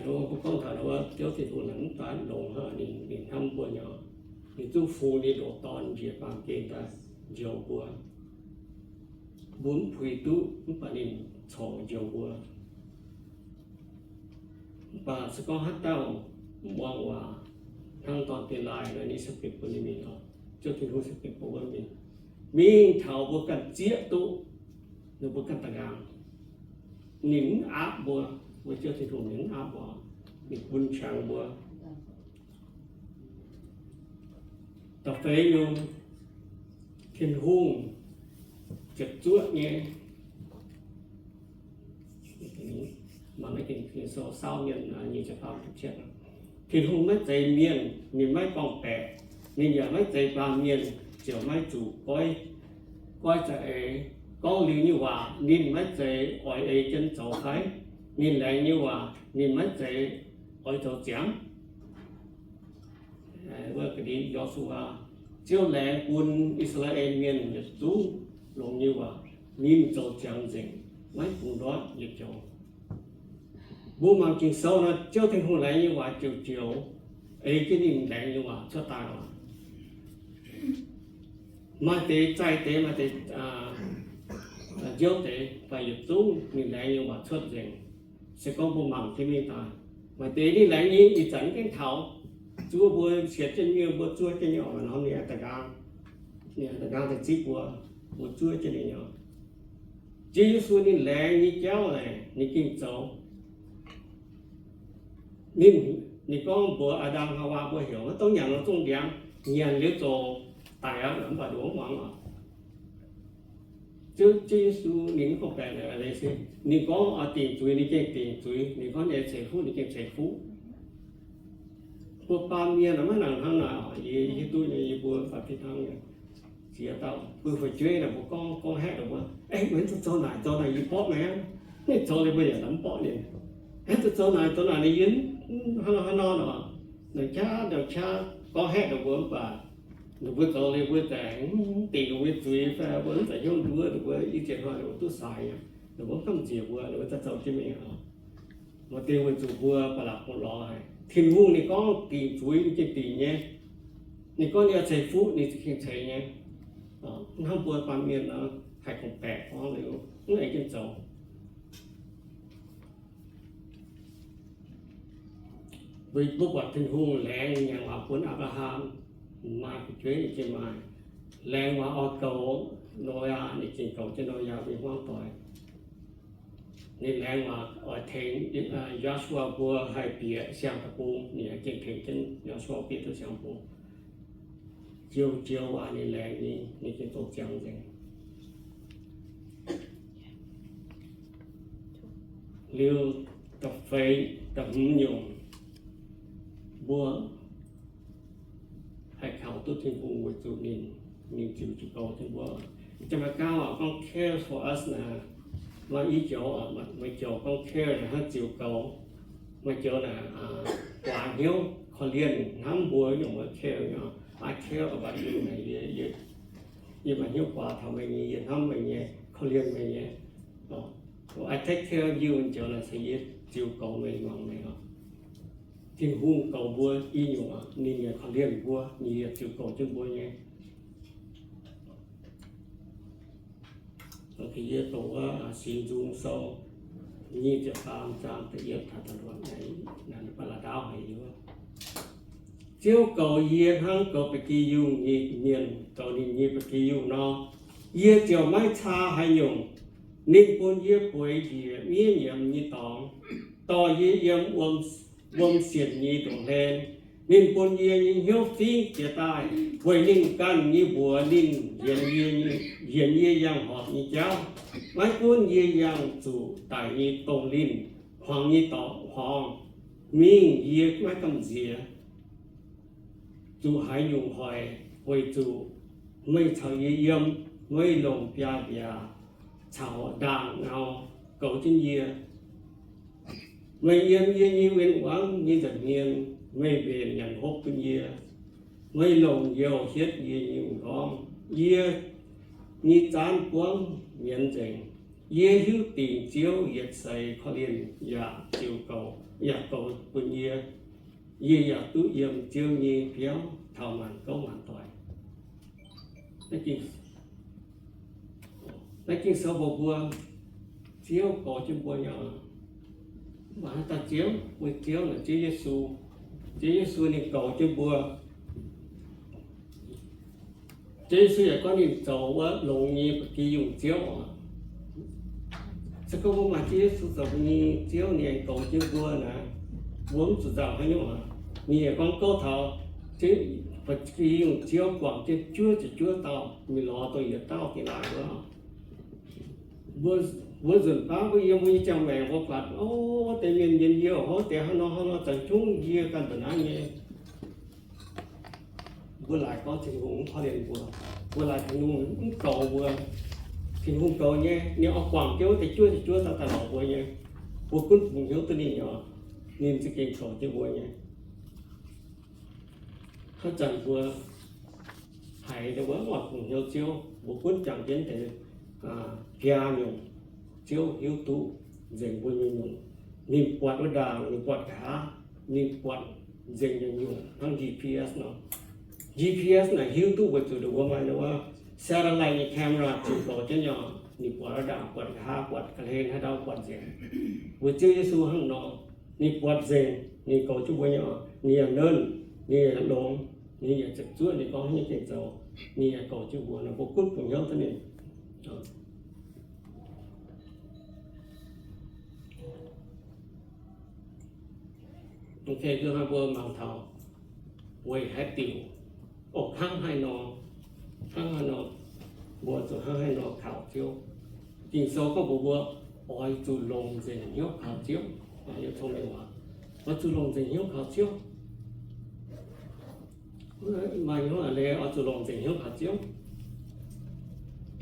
Mbuo gorngv taux wuov Ziouv Tin-Hungh naaic mv daaih longx hnangv, ninh hnamv mbuo nyei. Ninh zungv fungx ninh ndoqc Dorn njiec baamh gen daaih njoux mbuo. Mbuo mv puix duqv, mv baac ninh corc njoux mbuo. Mv baac se gorngv haaix dauh mv muangx waac, hnangv dorn dinh laaih nor, ninh se benx bun ninh mingh oc. Ziouv Tin-Hungh se benx bun ninh mingh, mingh taux mbuo ganh zieqv duqv, ninh mbuo ganh da'nqaang. Ninh mv aapv mbuo, mbuo Ziouv Tin-Hungh ninh mv aapv mbuo, ninh bun qangx mbuo. Da'feix nyungc, Tin-Hungh ziepc zuoqv nyei. Mangc naaiv Ging-Sou saauv mienh nyic ziepc faam ziepc cietv. Tin-Hungh maiv zeiz mienh, ninh maiv gorngv-baeqc. Ninh yaac maiv zeiz baamh mienh ziouc maiv zuqc goiv, goiv za'eix. Gorngv liuz nyei waac ninh maiv zeiz oix ei jienv zoux fai? Ninh laengz nyei waac ninh maiv zeiz oix zoux ziangx? Wuov ga'ndiev Yo^su^waa, Ziouv laengz bun I^saa^laa^en Mienh yietc zungv longx nyei waac, ninh zoux ziangx nzengc, maiv bungx ndortv yietc joux. Mbuo mangc Ging-Sou nor, Ziouv Tin-Hungh laengz nyei waac joux joux ei jienv ninh laengz nyei waac cuotv daaih oc. Maaih deix zaih deix, maaih deix nziouv deix, mv baac yietc zungv ninh laengz nyei waac cuotv nzengc. Se gorngv mbuo mangc jienv mingh daaih, maaih deix ninh laengz nyei ih zanc gengh taux, zuov mbuo sienx jienv nyei, mbuo zuov jienv nyei oc, norm ninh da'nqaang, ninh da'nqaang daaih zipv mbuo, mbuo zuov jienv ninh oc. Ziouv Yesu ninh laengz nyei jauv naaic ninh gengh zoux. Ninh, ninh gorngv mbuox Aa^ndam Haawaa mbuo heuc, maiv dungx nyanc norm zongh ndiangx, nyanc liuz ziouc daic aqv, mv baac nduov muangx oc. Ziouv, Ziouv Yesu ninh mv gorngv-baeqc naaic leiz se, ninh gorngv oix dingc zuiz ninh gengh dingc zuiz, ninh gorngv ninh ceix fuqv ninh gengh ceix fuqv. Mbuo baamh mienh maiv nangc hnangv naaic oc. Yie hiuv duqv nyei, yie mbuo faix fih hnangv nyei. Ziex dauh mbuo fu'jueiv naaic mbuo gorngv, gorngv haeqv ninh mbuo, Eix, meih duqv zoux naaic zoux naaic yie mborqv meih aqv. Ninh zoux liuz mbuo yaac mv bborqv ninh. Eix, duqv zoux naaic zoux naaic ninh yie hnangv nor hnangv nor nor, ninh qaqv ninh qaqh gorngv haeqv ninh mbuo mv baac ninh mbuo zoux liuz mbuo za'gengh mv dingc ninh mbuo nyei zuiz fai mbuo mv za'gengh hnyouv nduov ninh mbuo, ih ziepc hnoi ninh mbuo duqv saaix nyei, ninh mbuo mv gamh nziex mbuo, ninh mbuo daaih zoux jienv mingh oc. Maaih deix weic zuqc mbuo ba'laqc lorz haic. Tin-Hungh ninh gorngv dingc zuiz ninh gengh dingc nyei. Ninh gorngv ninh oix ceix fuqv ninh gengh ceix nyei. Hnangv mbuo baamh mienh nor, haih gorngv-baeqc gorngv liuz mv aengx jienv zoux. Mbuo buatc Tin-Hungh laengz nyanc waac bun Apc^laa^ham, maaih fu'jueiv ninh gengh maaih. Laengz waac oix goux Noyaa, ninh gengh goux jienv Noyaa mbuo hmuangv doic. Ninh laengz waac oix tengx Yo^su^waa mbuo haih bieqc siang-deic-bung, ninh gengh tengx jienv Yo^su^waa bieqc duqv siang-deic-bung. Joux joux waac ninh laengz nyei, ninh gengh zoux ziangx nzengc. Liuz da'feix, da'hmz nyungc, mbuo haih kaux duqv Tin-Hungh weic zuqc ninh, ninh ziux jiu goux jienv mbuo. Janx-Mei^gaa gorngv care for us naaic, maaih i joux, maaih joux gorngv care naaic hnangv ziux goux, maaih joux naaic guaax hnyouv korv-lienh hnangv mbuo nyungc wuov care nyei. I care about you naaic, yie, yie, yie maaih hnyouv guaax taux meih nyei, yie hnamv meih nyei, korv-lienh meih nyei. I take care of you, joux naaic se yie ziux goux meih, muangx meih oc. Tin-Hungh goux mbuo i nyungc, ninh yaac korv-lienh mbuo, ninh yaac ziux goux jienv mbuo nyei. Yie doqc wuov Singx Nzung Sou nyic ziepc faam zaang da'yietv taux da'luoqc, naaiv ba'laqc ndaauv haic wuov. Ziouv goux yie hnangv goux ba'gi yungh nyei mienh goux ninh nyei ba'gi yungh nor, yie ziouc maiv caa haaix nyungc. Ninh bun yie bueix njiec miev nyiemz nyei dorngx, dorh yie yiem wuom sienc nyei ndoqc hlen. Ninh bun yie nyei hnyouv fingv jiez daaih weic ninh ganh nyei mbuox. Ninh njiec yie, njiec yie yangh horpc nyei jauv. Maiv gunv yie yangh zuqc daic nyei dongh linh, hmuangx nyei dorngx hmuangx mingh, yie maiv gamh nziex. Zuqc haaix nyungc hoic, weic zuqc meih caux yie yiem. Meih longc biaav-mbiaac caux ndaangh ngau goux jienv yie. Meih yiem yie nyei win-wangv nyei nza'hmien, meih mbenc nyanc hopv bun yie. Meih longc youh hietv yie nyei m'nqorngv. Yie nyei zaanv buangv mienz nzengc. Yie hiuv dingc Ziouv yietc seix korv-lienh yaac ziux goux, yaac goux bun yie. Yie yaac duqv yiem Ziouv nyei biauv taux maanc gouv maanc doic. Naaiv Ging-Sou mbuox mbuo, Ziouv goux jienv mbuo nyei. Mv baac haaix dauh Ziouv? Mbuo Ziouv naaic Ziouv Yesu. Ziouv Yesu ninh goux jienv mbuo. Ziouv Yesu yaac gorngv ninh zoux wuov longx nyei ba'gi yungh Ziouv oc. Se gorngv mbuo maaih Ziouv Yesu zoux mbuo nyei Ziouv, ninh aengx goux jienv mbuo naaic, mbuo mv zuqc nzauh haaix nyungc oc. Ninh yaac gorngv gorngv taux ba'gi yungh Ziouv guangc jienv juov ziepc juov dauh mingh lorz dongh yietc dauh ga'naaiv wuov. Mbuo, mbuo nzunc baav mbuo yiem mbuo nyei ziangh maengc mbuo buatc, o, wuov deix mienh mienh yie, o, wuov deix hnangv nor hnangv nor, zanc zungv yie ganh ndongc naaiv nyei. Mbuo laaic gorngv Tin-Hungh mv korv-lienh mbuo. Mbuo laaic Tin-Hungh mv goux mbuo. Tin-Hungh goux nyei, ninh oix guangc jienv wuov deix juov ziepc juov dauh daaih lorz mbuo nyei. Mbuo gunv bungx hnyouv duqv ninh nyei, ninh za'gengh goux jienv mbuo nyei. Haaix zanc mbuo haiz dongh wuov oix bungx hnyouv Ziouv, mbuo gunv jangx jienv deix biaa nyungc Ziouv hiuv duqv nzengc mbuo nyei nyungc. Ninh buatc wuov ndaangc, ninh buatc nqa'haav, ninh buatc nzengc nyungc-nyungc hnangv G P S nor. G P S naaic hiuv duqv weic zuqc dongh wuov maaih wuov satellite nyei camera ziux goux jienv nyei. Ninh buatc wuov ndaangc, buatc nqa'haav, buatc ga'hlen haaix ndau buatc nzengc. Weic Ziouv Yesu hnangv nor, ninh buatc nzengc, ninh goux jienv mbuo nyei oc. Ninh yaac nernh, ninh yaac longx, ninh yaac ziepc zuoqv, ninh gorngv haaix nyungc gengh zoux, ninh yaac goux jienv mbuo nor, mbuo gunv bungx hnyouv duqv ninh. Mbuo mangc taux weic haaix diuc, o, hnangv haaix nor, hnangv haaix nor, mbuo zuqc hnangv haaix nor kaux Ziouv. Ging-Sou gorngv mbuox mbuo oix zuqc longc nzengc hnyouv kaux Ziouv. Oix zuqc longc nzengc hnyouv kaux Ziouv. Maaih hnyouv a'hneiv oix zuqc longc nzengc hnyouv kaux Ziouv.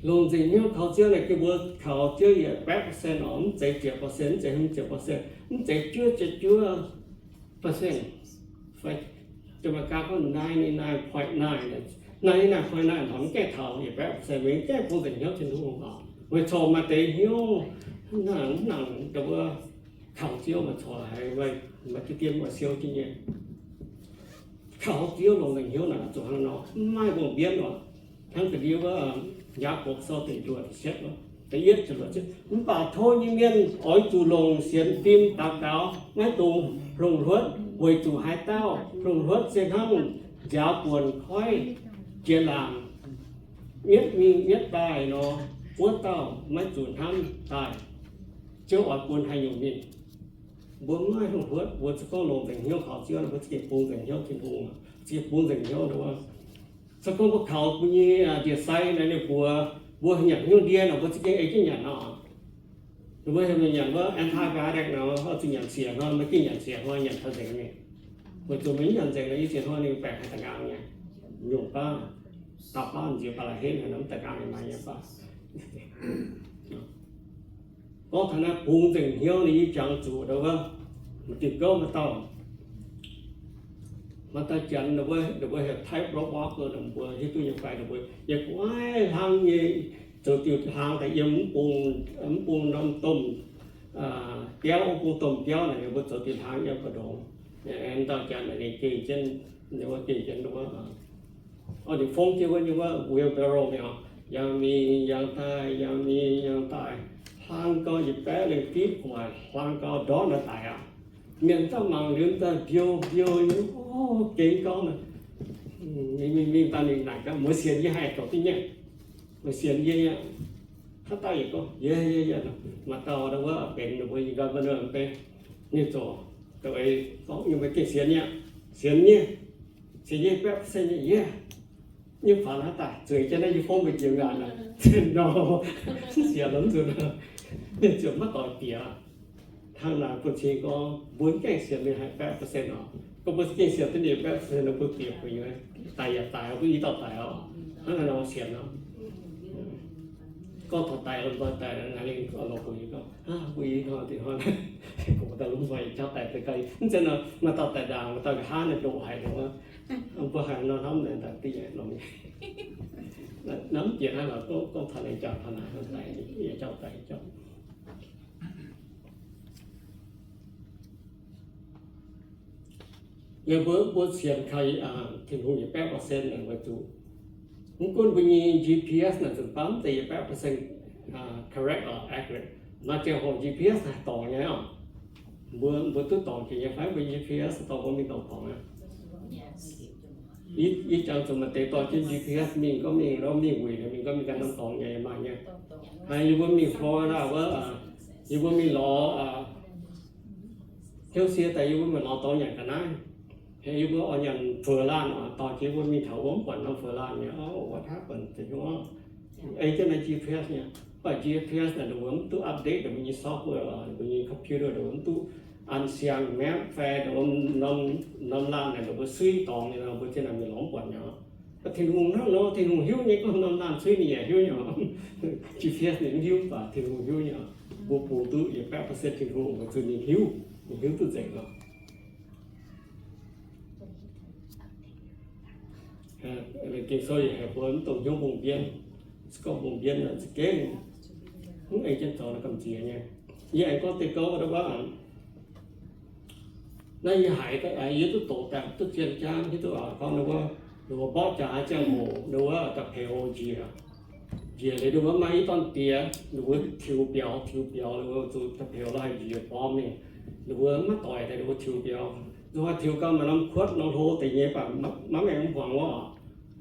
Longc nzengc hnyouv kaux Ziouv naaic, mbuo kaux Ziouv yietc baeqv percent oc, mv zeiz ziepc percent, mv zeiz hmz ziepc percent, mv zeiz juov ziepc juov percent. Fai Janx-Meigaa gorngv ninety-nine point nine, ninety-nine point nine mv gaengh taux yietc baeqv percent, mv gaengh bungx nzengc hnyouv Tin-Hungh oc. Weic corc maaih deix hnyouv, mv nangc, mv nangc, wuov kaux Ziouv maaih corc haiz maaih diqv dien maaih siou jienv nyei. Kaux Ziouv longc nzengc hnyouv naaic zuqc hnangv nor, mv maaih mba'bienv oc. Hnangv da'ndiev wuov Yaakopv Sou da'luoqc ziepc cietv, da'yietv ziepc luoqc cietv, mv baac tov nyei mienh oix zuqc longc sienx fim daux gaux, maiv dungx hluongx hluotv, weic zuqc haaix dauh hluongx hluotv se hnangv nziaaux buonc koiv jiex laangc, mietv mingh mietv daaih nor, wuov dauh maiv zuqc hnamv daaih Ziouv oix bun haaix nyungc mingh. Mbuo mv maaih hluongx hluotv, mbuo za'gengh longc nzengc hnyouv kaux Ziouv, mbuo za'gengh bungx nzengc hnyouv Tin-Hungh, za'gengh bungx nzengc hnyouv wuov. Se gorngv mbuo kaux mbuo nyei ndie-sai naaiv ninh mbuox mbuo nyanc hnyouv ndie nor, mbuo za'gengh ei jienv nyanc nor. Mbuo heuc mingh nyanc wuov antibiotic nor, oix zuqc nyanc siec hnoi, maiv gengh nyanc siec hnoi, nyanc taux nzengc mingh. Weic zuqc maiv nyanc nzengc nor, i ziex hnoi ninh baengc haih da'nqaang nyei. Nyungc baav, dauh baav nziex baav la'heiv haaix nor mv da'nqaang nyei, maaih nyei baav. Gorngv taux naaiv bungx nzengc hnyouv ninh yie jangx zuqc ndau wuov, maaih diuh gouv maaih dauh, Maaih dauh janx ninh mbuo, ninh mbuo heuc type robot, ninh mbuo hiuv duqv nyei fai, ninh mbuo yiem gu'nguaaic hlang nyei, zoux diuh hlang daaih yiem mv bung, mv bung norm domh, biauv, mv bung domh biauv naaic, ninh mbuo zoux diuh hlang yiem ga'ndongx. Dauh janx ninh gengh jienv, ninh mbuo gengh jienv ninh mbuo, orv, ninh fongv jienv wuov nyei wuov wheelbarrow mi'aqv, yangh mingh yangh daaih, yangh mingh yangh daaih, hlang gau yietc baeqv lengh diqv gu'nguaaic, hlang gau ndortv naaiv daic aqv. Mienh daaih mangc liuz daaih mbiouh mbiouh nyei, o, gengx gorngv naaic, mingh mingh mingh daaih ninh naaic gaax, muoz sienx yie haih zoux duqv nyei, muoz sienx yie nyei. Haaix dauh yaac gorngv, yie, yie, yie. Maaih dauh wuov benx ninh mbuo nyei governor mv bei, ninh zoux, zoux eix gorngv nyei, meih gengh sienx nyei, sienx nyei, sienx nyei baeqv percent nyei, yie. Nyei faaux haaix daaih zueiz jienv naaiv yie fongv mbuo jiex ngaanc aqv, zinh nor, sienx lomh nzunc, ninh ziouc maiv doix bieqc. Hnangv naaic bun cing gorngv mbuo mv gaengh sienx ninh haih baeqv percent oc. Gorngv mbuo gengh sienx duqv ninh baeqv percent nor, mbuo bieqc gu'nyuoz, daic yaac daic, mbuo i dauh daic oc. Hnangv naaiv nor sienx nor. Gorngv taux daic, ndoih daic, naaiv lingh lorz gu'nyuoz gorngv, mbuo i hnoi deix hnoi, gorngv daaih lomh nzoih jauv daic deix gau. Mv zeiz nor, maaih dauh daic ndaangc, maaih dauh nqa'haav naaiv ndoqc haic nor, mbuo haiz nor hnamv naaic daaih dingh nyei longx. Naaiv mv bieqc naaiv lorqc, gorngv taux laengz jauv taux naaic, daic, jauv daic jauv. Yie mbuo, mbuo sienx kaux Tin-Hungh yietc baeqv percent naaic weic zuqc mv gunv mbuo nyei G P S naaic zuqc baav mv deix yietc baeqv percent correct or accurate. Maaih ziangh hoc G P S haih dorngc nyei oc. Mbuo, mbuo duqv dorngc jiex nyei fai? Mbuo G P S dorh mbuo mingh dorngc dorngc aqv. Yie, yie jangx zuqc maaih deix dorh jienv G P S mingh gorngv mingh, mingh wuic mingh gorngv mingh ganh norm dorngx nyei, maaih nyei. Haiz yie mbuo mingh Florida wuov, yie mbuo mingh lorz hnyouv sie daaih yie mbuo mingh lorz dorngx nyanc ga'naaiv. Haiz yie mbuo oix nyanc faux laanh oc, dorh jienv mbuo mingh taux wuov mv buatc norm faux laanh nyei. What happened? Ei jienv naaiv G P S nyei. Mv baac G P S naaic ninh mbuo mv duqv update ninh mbuo nyei software oc, ninh mbuo nyei computer ninh mbuo mv duqv an siang map fai ninh mbuo norm, norm laanh naaic ninh mbuo suiv dorngx nyei nor, mbuo jienv naaic mingh lorz mv buatc nyei. Mv baac Tin-Hungh hnangv nor, Tin-Hungh hiuv nyei, gorngv norm laanh suiv ninh yaac hiuv nyei oc. G P S ninh mv hiuv, mv baac Tin-Hungh hiuv nyei oc. Mbuo bungx duqv yietc baeqv percent Tin-Hungh weic zuqc ninh hiuv, ninh hiuv duqv nzengc oc. Ging-Sou yaac heuc mbuo mv dungx hnyouv mbungh mbienv. Se gorngv mbungh mbienv nor za'gengh mv ei jienv zoux naaiv gamh nziex nyei. Yie aengx gorngv deix gouv wuov, naaiv yie haiz, yie duqv doqc daaih duqv zien jaav hiuv duqv gorngv ninh mbuo, ninh mbuo mborqv jaax ziangh hoc ninh mbuo da'peix njiec, njiec liuz ninh mbuo maaih i dorn diex, ninh mbuo tiux biaux, tiux biaux, ninh mbuo zuqc da'peix lorh haih njiec bormv mingh. Ninh mbuo maiv doic daaih ninh mbuo tiux biaux. Nzunc hnoi tiux gau maaih norm kuotv norm hlo deix nyei, baac maiv, maiv maengx mv hmuangx wuov oc.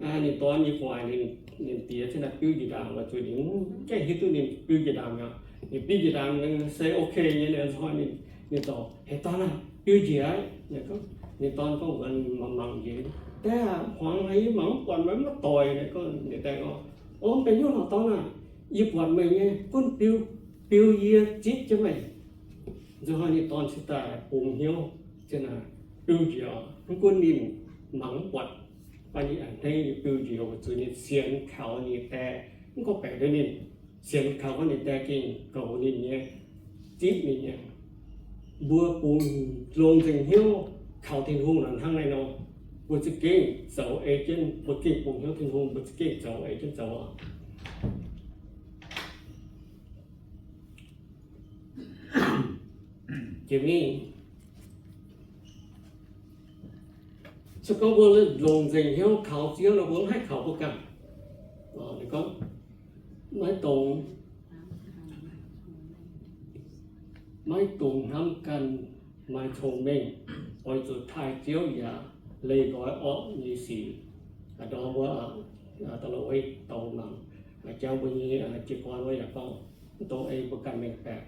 Ninh dorn nyei gu'nguaaic ninh, ninh diex cingx daaih biuv njiec ndaangc, weic zuqc ninh mv gaengh hiuv duqv ninh biuv njiec ndaangc mi'aqv. Ninh biuv njiec ndaangc se ok nyei. Nzunc hnoi ninh, ninh dorh, Heh, dorn aah, biuv njiec aqv. Ninh dorn gorngv, Mangc, mangc njiec, daaih hmuangx haic, yie mangc mv buatc, maiv, maiv doic. Ninh gorngv, ninh daaih gorngv, Ov, mv benx hnyouv lorqc, dorn aah, yie buatc meih nyei gunv biuv, biuv yie zipv jienv meih. Nzunc hnoi ninh dorn cingx daaih bungx hnyouv, cingx daaih biuv njiec oc. Mv gunv ninh mangc mv buatc, mv baac ninh a'hneiv ninh biuv njiec, weic zuqc ninh sienx kaux ninh die. Mv gorngv baeqc duqv ninh, sienx kaux gorngv ninh die gengh goux ninh nyei, zipv ninh nyei. Mbuo bungx longx nzengc hnyouv kaux Tin-Hungh nor hnangv naaiv nor, mbuo za'gengh zoux ei jienv, mbuo gengh bungx hnyouv Tin-Hungh, mbuo za'gengh zoux ei jienv zoux oc. Jiex mingh, se gorngv mbuo longc nzengc hnyouv kaux Ziouv nor, mbuo mv haih kaux mbuo ganh. Ninh gorngv, maiv dungx, maiv dungx hnamv ganh maaih cong-mengh, oix zuqc taaih Ziouv yaac leih nqoi orqv nyei sic. Ndorm wuov, da'lo ei douz mangc, jangx mbuo nyei jiez gorn wuov yaac gorngv, mv dungx ei mbuo ganh mengh baeqc.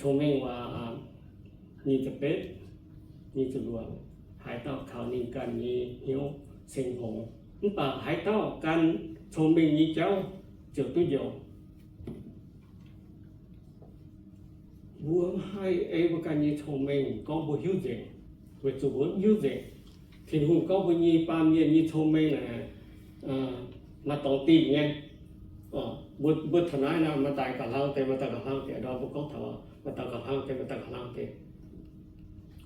Cong-mengh waac nyic ziepc betv, nyic ziepc luoqc, haaix dauh kaux ninh ganh nyei hnyouv ceng hngongx, mv baac haaix dauh gan cong-mengh nyei jauv ziouc duqv njoux. Mbuo mv haih ei mbuo ganh nyei cong-mengh gorngv mbuo hiuv nzengc, weic zuqc mbuo mv hiuv nzengc. Tin-Hungh gorngv mbuo nyei baamh mienh nyei cong-mengh naaic, maaih dorngx dingh nyei. Mbuo, mbuo taux naaiv nor, maaih daaih gauh hlang deix, maaih daaih gauh hlang deix, ndorm mbuo gorngv taux maaih daaih gauh hlang deix, maaih daaih gauh hlang deix.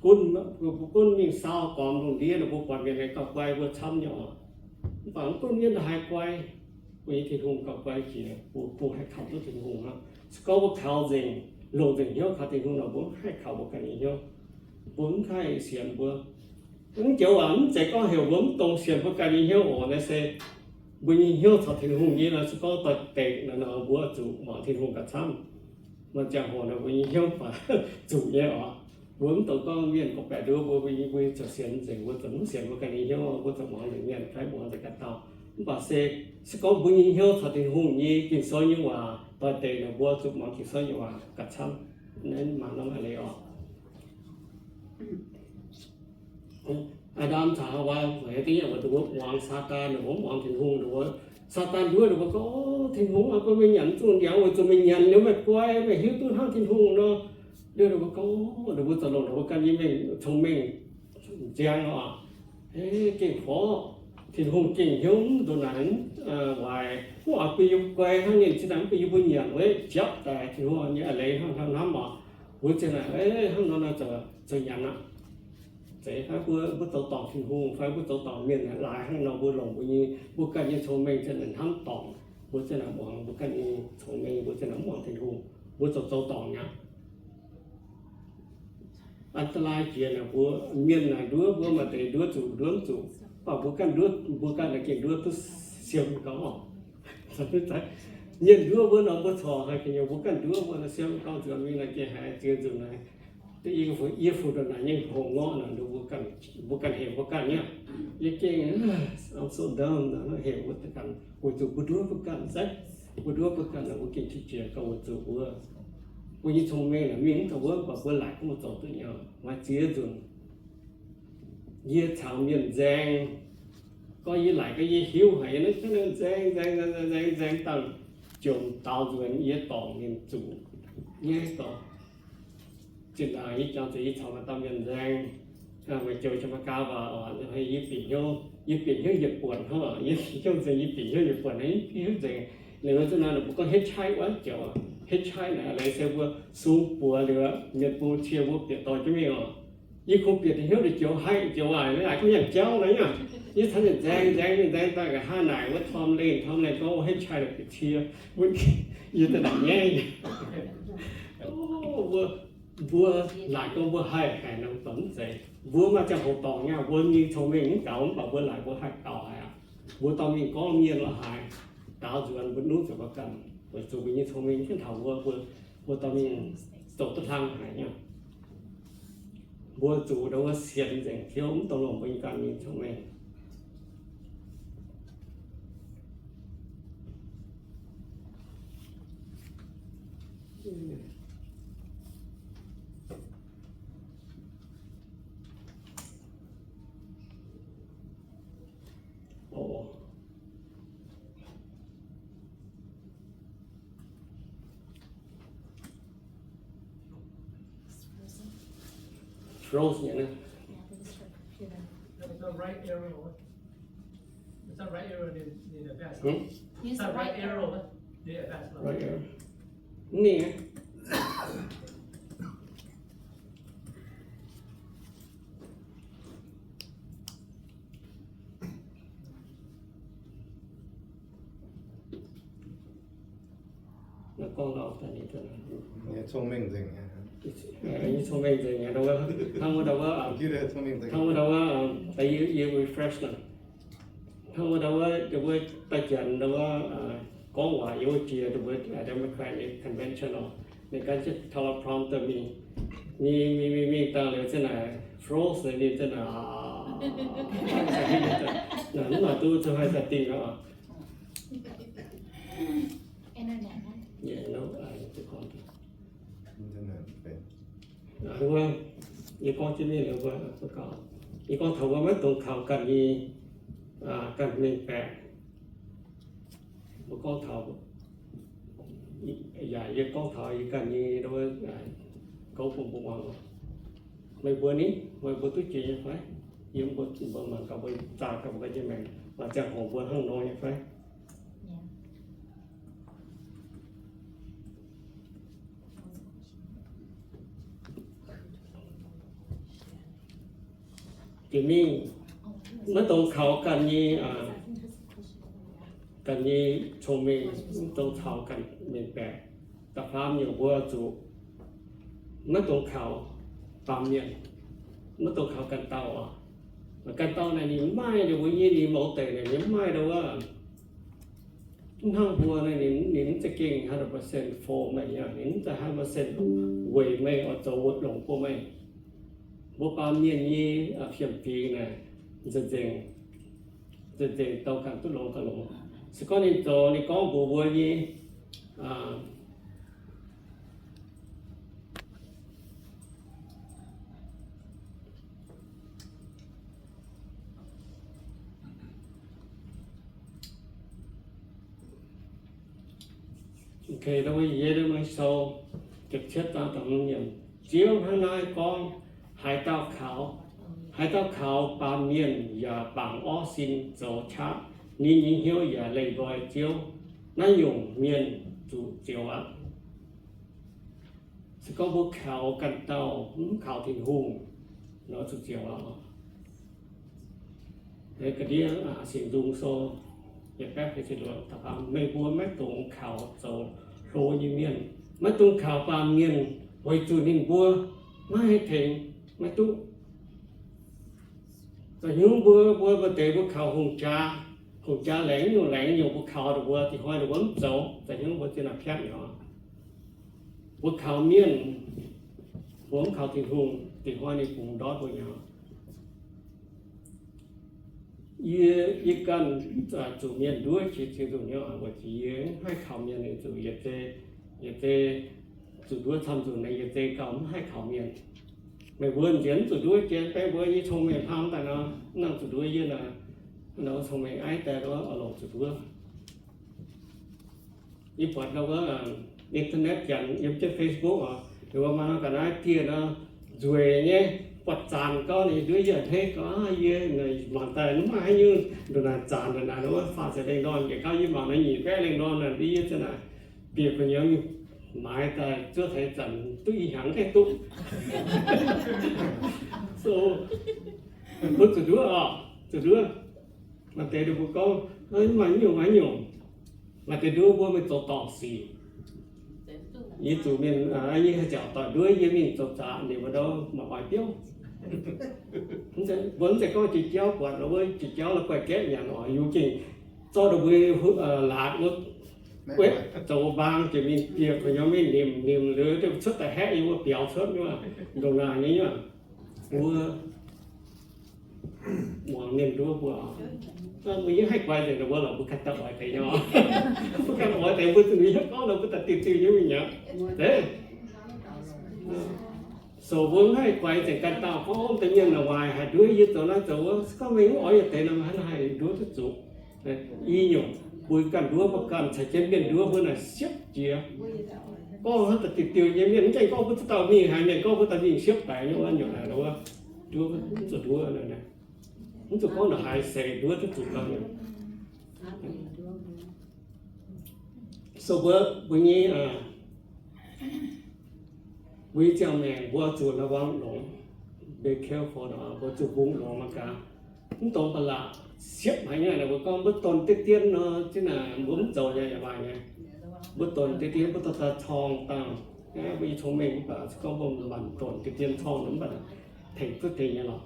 gunv, mbuo gunv mingh saau gormx lungh ndiev nor, mbuo buatc mienh nyei gauh guai mbuo camv nyei oc. Mv baac mv gunv mienh haaix guai, mbuo nyei Tin-Hungh gauh guai jiex, mbuo, mbuo haih kaux duqv Tin-Hungh aqv. Se gorngv mbuo kaux nzengc, longc nzengc hnyouv kaux Tin-Hungh nor, mbuo mv haih kaux mbuo ganh nyei hnyouv. Mbuo mv haih sienx mbuo. Mv joux waac mv zeiz gorngv heuc mbuo mv dungx sienx mbuo ganh nyei hnyouv oc. Naaiv se mbuo nyei hnyouv caux Tin-Hungh nyei nor, se gorngv doix-dekc nor, mbuo zuqc muangx Tin-Hungh gauh camv. Maaih ziangh hoc nor mbuo nyei hnyouv baac zuqc nyei oc. Mbuo mv dungx gorngv mienh gorngv-baeqc nduov mbuo, mbuo, mbuo zuqc sienx nzengc, mbuo zuqc mv sienx mbuo ganh nyei hnyouv, mbuo zuqc muangx nzengc mienh fai muangx nzengc ganh dauh. Mv baac se, se gorngv mbuo nyei hnyouv caux Tin-Hungh nyei Ging-Sou nyei waac doix-dekc nor, mbuo zuqc muangx Ging-Sou nyei waac gauh camv. Naaiv maaih norm a'leiz oc. Aa^ndam caux Haawaa, weic haaix diuc mbuo muangx Saadaan, mbuo mv muangx Tin-Hungh, Saadaan nduov ninh mbuo gorngv, Tin-Hungh aac, bun meih nyanc zungh ndiangx weic zuqc meih nyanc liuz meih guai, meih hiuv duqv hnangv Tin-Hungh nor. Nduov ninh mbuo gorngv, ninh mbuo zoux longc ninh mbuo ganh nyei mengh cong-mengh nziang oc. Gengh fov, Tin-Hungh gengh hnyouv mv ndongc naaic, waaic, mv oix bun yie mbuo guai hnangv, ninh zinh ndaangc mv bun yie mbuo nyanc wuov, japv daaih Tin-Hungh nyei a'leiz hnangv hnamv oc. Mbuo zinh ndaangc hnangv nor nor zoux nyanc aqv. Zeiz fai mbuo, mbuo zoux dorngc Tin-Hungh fai mbuo zoux dorngc mienh laaix hnangv nor, mbuo longc mbuo nyei, mbuo ganh nyei cong-mengh zinh ndaangc hnamv dorngc. Mbuo zinh ndaangc muangx mbuo ganh nyei cong-mengh, mbuo zinh ndaangc mv muangx Tin-Hungh, mbuo zoux zoux dorngc aqv. อันตราย jiex naaic mbuo, mienh naaic nduov mbuo maaih deix nduov zuqc nduov mv zuqc, mv baac mbuo ganh nduov, mbuo ganh naaic gengh nduov duqv siou gauh. Mienh nduov mbuo nor mbuo corc haih gengh nyei, mbuo ganh nduov mbuo naaic siou gauh nzuonx mingh naaic gengh haiz ziex nzunc naaic, yie fu, yie fu ndongc naaic nyei hngongx ngorqv naaic, mbuo ganh heuc mbuo ganh nyei. Yie gengh, I'm so dumb, heuc mbuo ganh, weic zuqc mbuo nduov mbuo ganh se, mbuo nduov mbuo ganh naaic mbuo gengh qiex jiez gauh weic zuqc mbuo, mbuo nyei cong-mengh naaic mingh mv taux wuov, mv baac mbuo laaic gunv mbuo zoux duqv nyei. Maaih ziex nzunc yie caux mienh nzaeng, gorngv yie laaic gorngv yie hiuv haic, yie naaiv nzaeng nzaeng nzaeng nzaeng nzaeng dangh jomc daaux nzuonx yie dorngc ninh zuqc nyaiv dorngc. Zinh ndaangc yie jangx zuqc yie caux maaih dauh mienh nzaeng, meih joux Janx-Meigaa waac oc, yie bieqc hnyouv, yie bieqc hnyouv yietc buonc hnangv, yie bieqc hnyouv nzengc, yie bieqc hnyouv yietc buonc hnangv, hiuv nzengc. Liuz wuov zinh naaiv ninh mbuo gorngv hitchhike wuov joux, hitchhike naaic a'leiz se mbuo sung buoz liuz mienh bung cie mbuo bieqc dorh jienv mingh oc. Yie kungx bieqc deix hnyouv deix joux haih joux waaic, naaiv aac gorngv yangh jauv naaiv aac. Yie caux ninh nzaeng nzaeng ninh nzaeng daaih nqa'haav naaic wuov tom leih tom leih gorngv hitchhike naaic bieqc cie, yie daaih naaic nyaiv. Mbuo, mbuo laaic gorngv mbuo haih haic nor, mv zeiz. Mbuo maaih ziangh hoc dorngc nyei, mbuo nyei cong-mengh mv gaux, mv baac mbuo laaic mbuo haih gaux haic aqv. Mbuo dorh mingh gorngv mienh la'haaix, daaux nzuonx mbuo nuqv zuqc mbuo ganh, weic zuqc mbuo nyei cong-mengh jienv taux mbuo, mbuo, mbuo dorh mingh zoux duqv hlang haic nyei. Mbuo zuqc ndau wuov sienx nzengc Ziouv, mv dungx longc mbuo nyei ganh nyei cong-mengh. Froze nyei naaiv. It's the right arrow. It's the right arrow. Use the right arrow. Right arrow. Ninh. Nyei cong-mengh nzengc nyei, hnangv wuov ndau wuov, hnangv wuov ndau wuov, daaih yie, yie refresh naaic. Hnangv wuov ndau wuov, ndau wuov daaih janx ndau wuov, gorngv waac yiem wuov jiex ndau wuov Democrat nyei convention oc, ninh gan teleprompter mingh, mingh mingh mingh mingh dangh liuz zinh naaic froze naaic ninh zinh naaic, mv maaih duqv zuqc haih daaih dingh oc. Yie gorngv jienv mingh liuz mbuo, yie gorngv taux mbuo maiv dungx kaux ganh nyei, ganh mengh baeqc. Mbuo gorngv taux, yaac yie gorngv taux yie ganh nyei gouv bun mbuo muangx. Meih mbuo ni, meih mbuo duqv jiex nyei fai? Yie mbuo, mbuo mangc gaax mbuo zaah gaax mbuo nyei maengc, maaih ziangh hoc mbuo hnangv nor nyei fai? jiex mingh, maiv dungx kaux ganh nyei, ganh nyei cong-mengh, maiv dungx kaux ganh mengh baeqc. Da'faam nyungc mbuo zuqc maiv dungx kaux baamh mienh, maiv dungx kaux ganh dauh oc. Ganh dauh naaic ninh mv maaih ninh mbuo nyei, ninh mouz deic naaic ninh mv maaih ndau wuov. Mv hnangv mbuo naaic ninh, ninh mv za'gengh hundred percent for meih, ninh mv zeiz hundred percent weic meih oix zoux longx bun meih. Mbuo baamh mienh nyei fiem-fingx naaic nzengc, nzengc, nzengc douh ganh duqv longx gauh longx. Se gorngv ninh zoux, ninh gorngv mbuox mbuo nyei, Ziouv hnangv naaiv gorngv, haaix dauh kaux, haaix dauh kaux baamh mienh yaac bangc orv sin zoux qaqv, ninh nyei hnyouv yaac leih nqoi Ziouv, naaiv nyungc mienh zuqc zioux aqv. Se gorngv mbuo kaux ganh dauh, mv kaux Tin-Hungh, nor zuqc zioux aqv. Ga'ndiev Singx Nzung Sou, yietc baeqv heix ziepc luoqc, meih mbuo maiv dungx kaux zoux hlo nyei mienh, maiv dungx kaux baamh mienh, weic zuqc ninh mbuo maiv haih tengx, maiv duqv. Za'nyungc mbuo, mbuo, mbuo deix mbuo kaux hungh jaa, hungh jaa laengz nyungc laengz nyungc mbuo kaux ninh mbuo, da'nyeic hnoi ninh mbuo mv zoux, za'nyungc mbuo zinh naaic piatv nyei. Mbuo kaux mienh, mbuo mv kaux Tin-Hungh, da'nyeic hnoi ninh bungx ndortv mbuo nyei. Yie, yie ganh zuqc mienh nduov qiex Tin-Hungh nyei oc, weic zuqc yie mv haih kaux mienh, weic zuqc yietc zei, yietc zei zuqc nduov camv nzunc naaiv, yietc zei gauh mv haih kaux mienh. Meih mbuo nziex mv zuqc nduov jien, baeng mbuo nyei cong-mengh hnamv daaih nor, mv nangc zuqc nduov yie naaic, nor cong-mengh aiv daaih nor oix longc zuqc nduov. Yie buatc nor wuov internet janx yiem jienv Facebook oc, ninh mbuo maaih nor ga'naaiv dieh nor, nzueic nyei, buatc zanc gau ninh nduov yie a'hneiv gau, yie mangc daaih mv maaih haaix nyungc ndongc naaic zanc ndongc naaic wuov faah za'gengh ndorn njiec gau, yie mangc nor nyic baeqv lengh ndorn naaic, yie za'naaic bieqc gu'nyuoz maaiz daaih zuov taux zanc duqv i hnyangx gaengh duqv. So, mbuo zuqc nduov oc, zuqc nduov. Maaih deix ninh mbuo gorngv, mv maaih haaix nyungc, maaih haaix nyungc. Maaih deix nduov mbuo mingh zoux dorngc sic. Yie zuqc mienh, yie haih ziangh doic nduov yie mingh zoux zaqc, ninh mbuo ndau mangc oix biouv. Mbuo mv zeiz gorngv jiex jauv buatc wuov, jiex jauv la'guaih gaeqv nyanc oc, yie gengh zorqv ninh mbuo laatc wuov, zoux mbaang jiex mingh bieqc gu'nyuoz mingh nimc nimc liuz cuotv daaih haeqv yie mbuo biaux cuotv nyei, ndongc naaic nyei. Mbuo muangx mienh nduov mbuo, mbuo yie haih guai nzengc ninh mbuo lorqc, mbuo ganh daaih oix deix nyei. Mbuo ganh oix deix mbuo zuqc hiuv gorngv nor mbuo daaih diuh diuh nyei mingh aqv. So mbuo mv haih guai nzengc ganh dauh gorngv deix mienh naaic waaic haic nduov yie zoux naaiv zoux wuov, se gorngv meih mv oix yietc deix nor, hnangv haaix haih nduov duqv zuqc. I nyungc, mbuo ganh nduov mbuo ganh, caux jienv mienh nduov mbuo naaic siepv jiex. Gorngv hnangv daaih diuh diuh nyei mienh, mv gaengh gorngv mbuo ziex dauh mingh haiz mienh gorngv mbuo daaih mingh siepv daic nyei wuov, nyungc naaic wuov, nduov, zuqc nduov naaic. Mv zuqc gorngv naaic haaix seix nduov duqv zuqc gau nyei. So mbuo, mbuo nyei, mbuo nyei ziangh maengc mbuo zuqc la'wangc longx, be careful nor, mbuo zuqc mbungx longx mangc gaax. Mv dungx ba'laqc siepv haic nyei. Mbuo gorngv mbuo donx deix dien nor, zinh naaic mbuo mv zoux nyei yaac maaih nyei. Mbuo donx deix dien mbuo dorh daaih corng dangh, mbuo nyei cong-mengh mv baac gorngv mbuo manc donx deix dien corng mv baac tengx duqv deix nyei lorqc.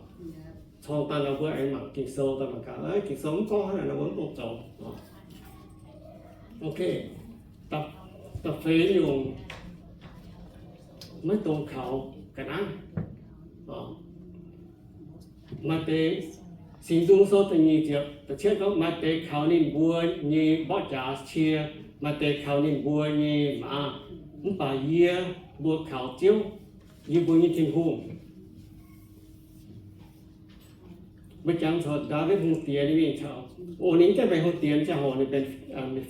Corng dangh nor mbuo aengx mangc Ging-Sou daaih mangc gaax, Ging-Sou mv gorngv hnangv naaic nor mbuo mv dungx zoux. Ok, da'feix nyungc, maiv dungx kaux ga'naaiv. Maaih deix, Singx Nzung Sou da'nyeic ziepc da'cietv gorngv, maaih deix kaux ninh mbuo nyei mborqv jaax cie, maaih deix kaux ninh mbuo nyei maaz, mv baac yie mbuo kaux Ziouv, yie mbuo nyei Tin-Hungh. Mbuo jangx caux Ndaawitv Hungh Diex ninh mingh caux, o, ninh mv zeiz benx hungh diex, ziangh hoc ninh benx,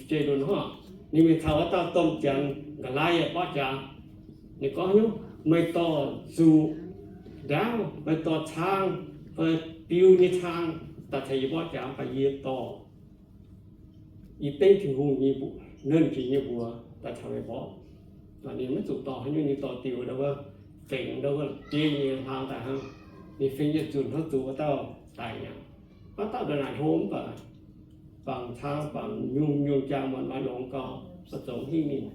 jeiv-lunx hnangv. Ninh mingh caux wuov dauh domh janx Ga'laa^yatc mborqv jaax. Ninh gorngv nyungc, meih dorh zuqc ndaauv, meih dorh caang, fai biu nyei caang daaih caux yie mborqv jaax, mv baac yie dorh yie dengv Tin-Hungh nyei, nernh jiex nyei mbuox daaih caux meih mborqv. Ninh maiv zuqc dorh haaix nyungc, ninh dorh diuh ndau wuov, fengx ndau wuov bieiv nyei hlang daaih hnangv. Ninh fingx yietc zunc hnangv zuqc wuov dauh daic mi'aqv. Wuov dauh ndongc naaic hlo mv baac bangc cang bangc nyungc-nyungc jaa muonz maaih longx gau, mv zoux hingh ninh.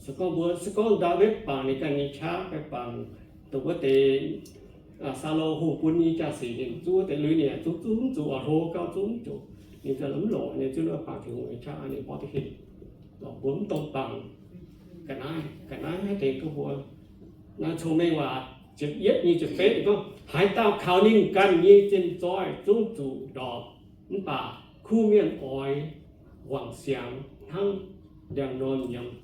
Se gorngv mbuo, se gorngv Ndaawitv bangc ninh ganh nyei qaqv, fai bangc dongh wuov deix Saulo hungh bun nyei jaa-sic, ninh zuqv wuov deix lui, ninh zuqv, zuqv mv zuqc, oix hlo gau zuqv mv zuqc, ninh ziouc mv longc, ninh ziouc bangc Tin-Hungh nyei qaqv, ninh mborqv duqv hingh. Mbuo mv dungx bangc ga'naaiv, ga'naaiv maiv tengx duqv mbuo. Naaiv Cong-Mengh Waac ziepc yietv nyei ziepc betv gorngv, haaix dauh kaux ninh ganh nyei zinh zoih zungv zuqc ndorpc, mv baac kuv mienh oix wangc siangx hnangv ndiangx-normh nyiemz.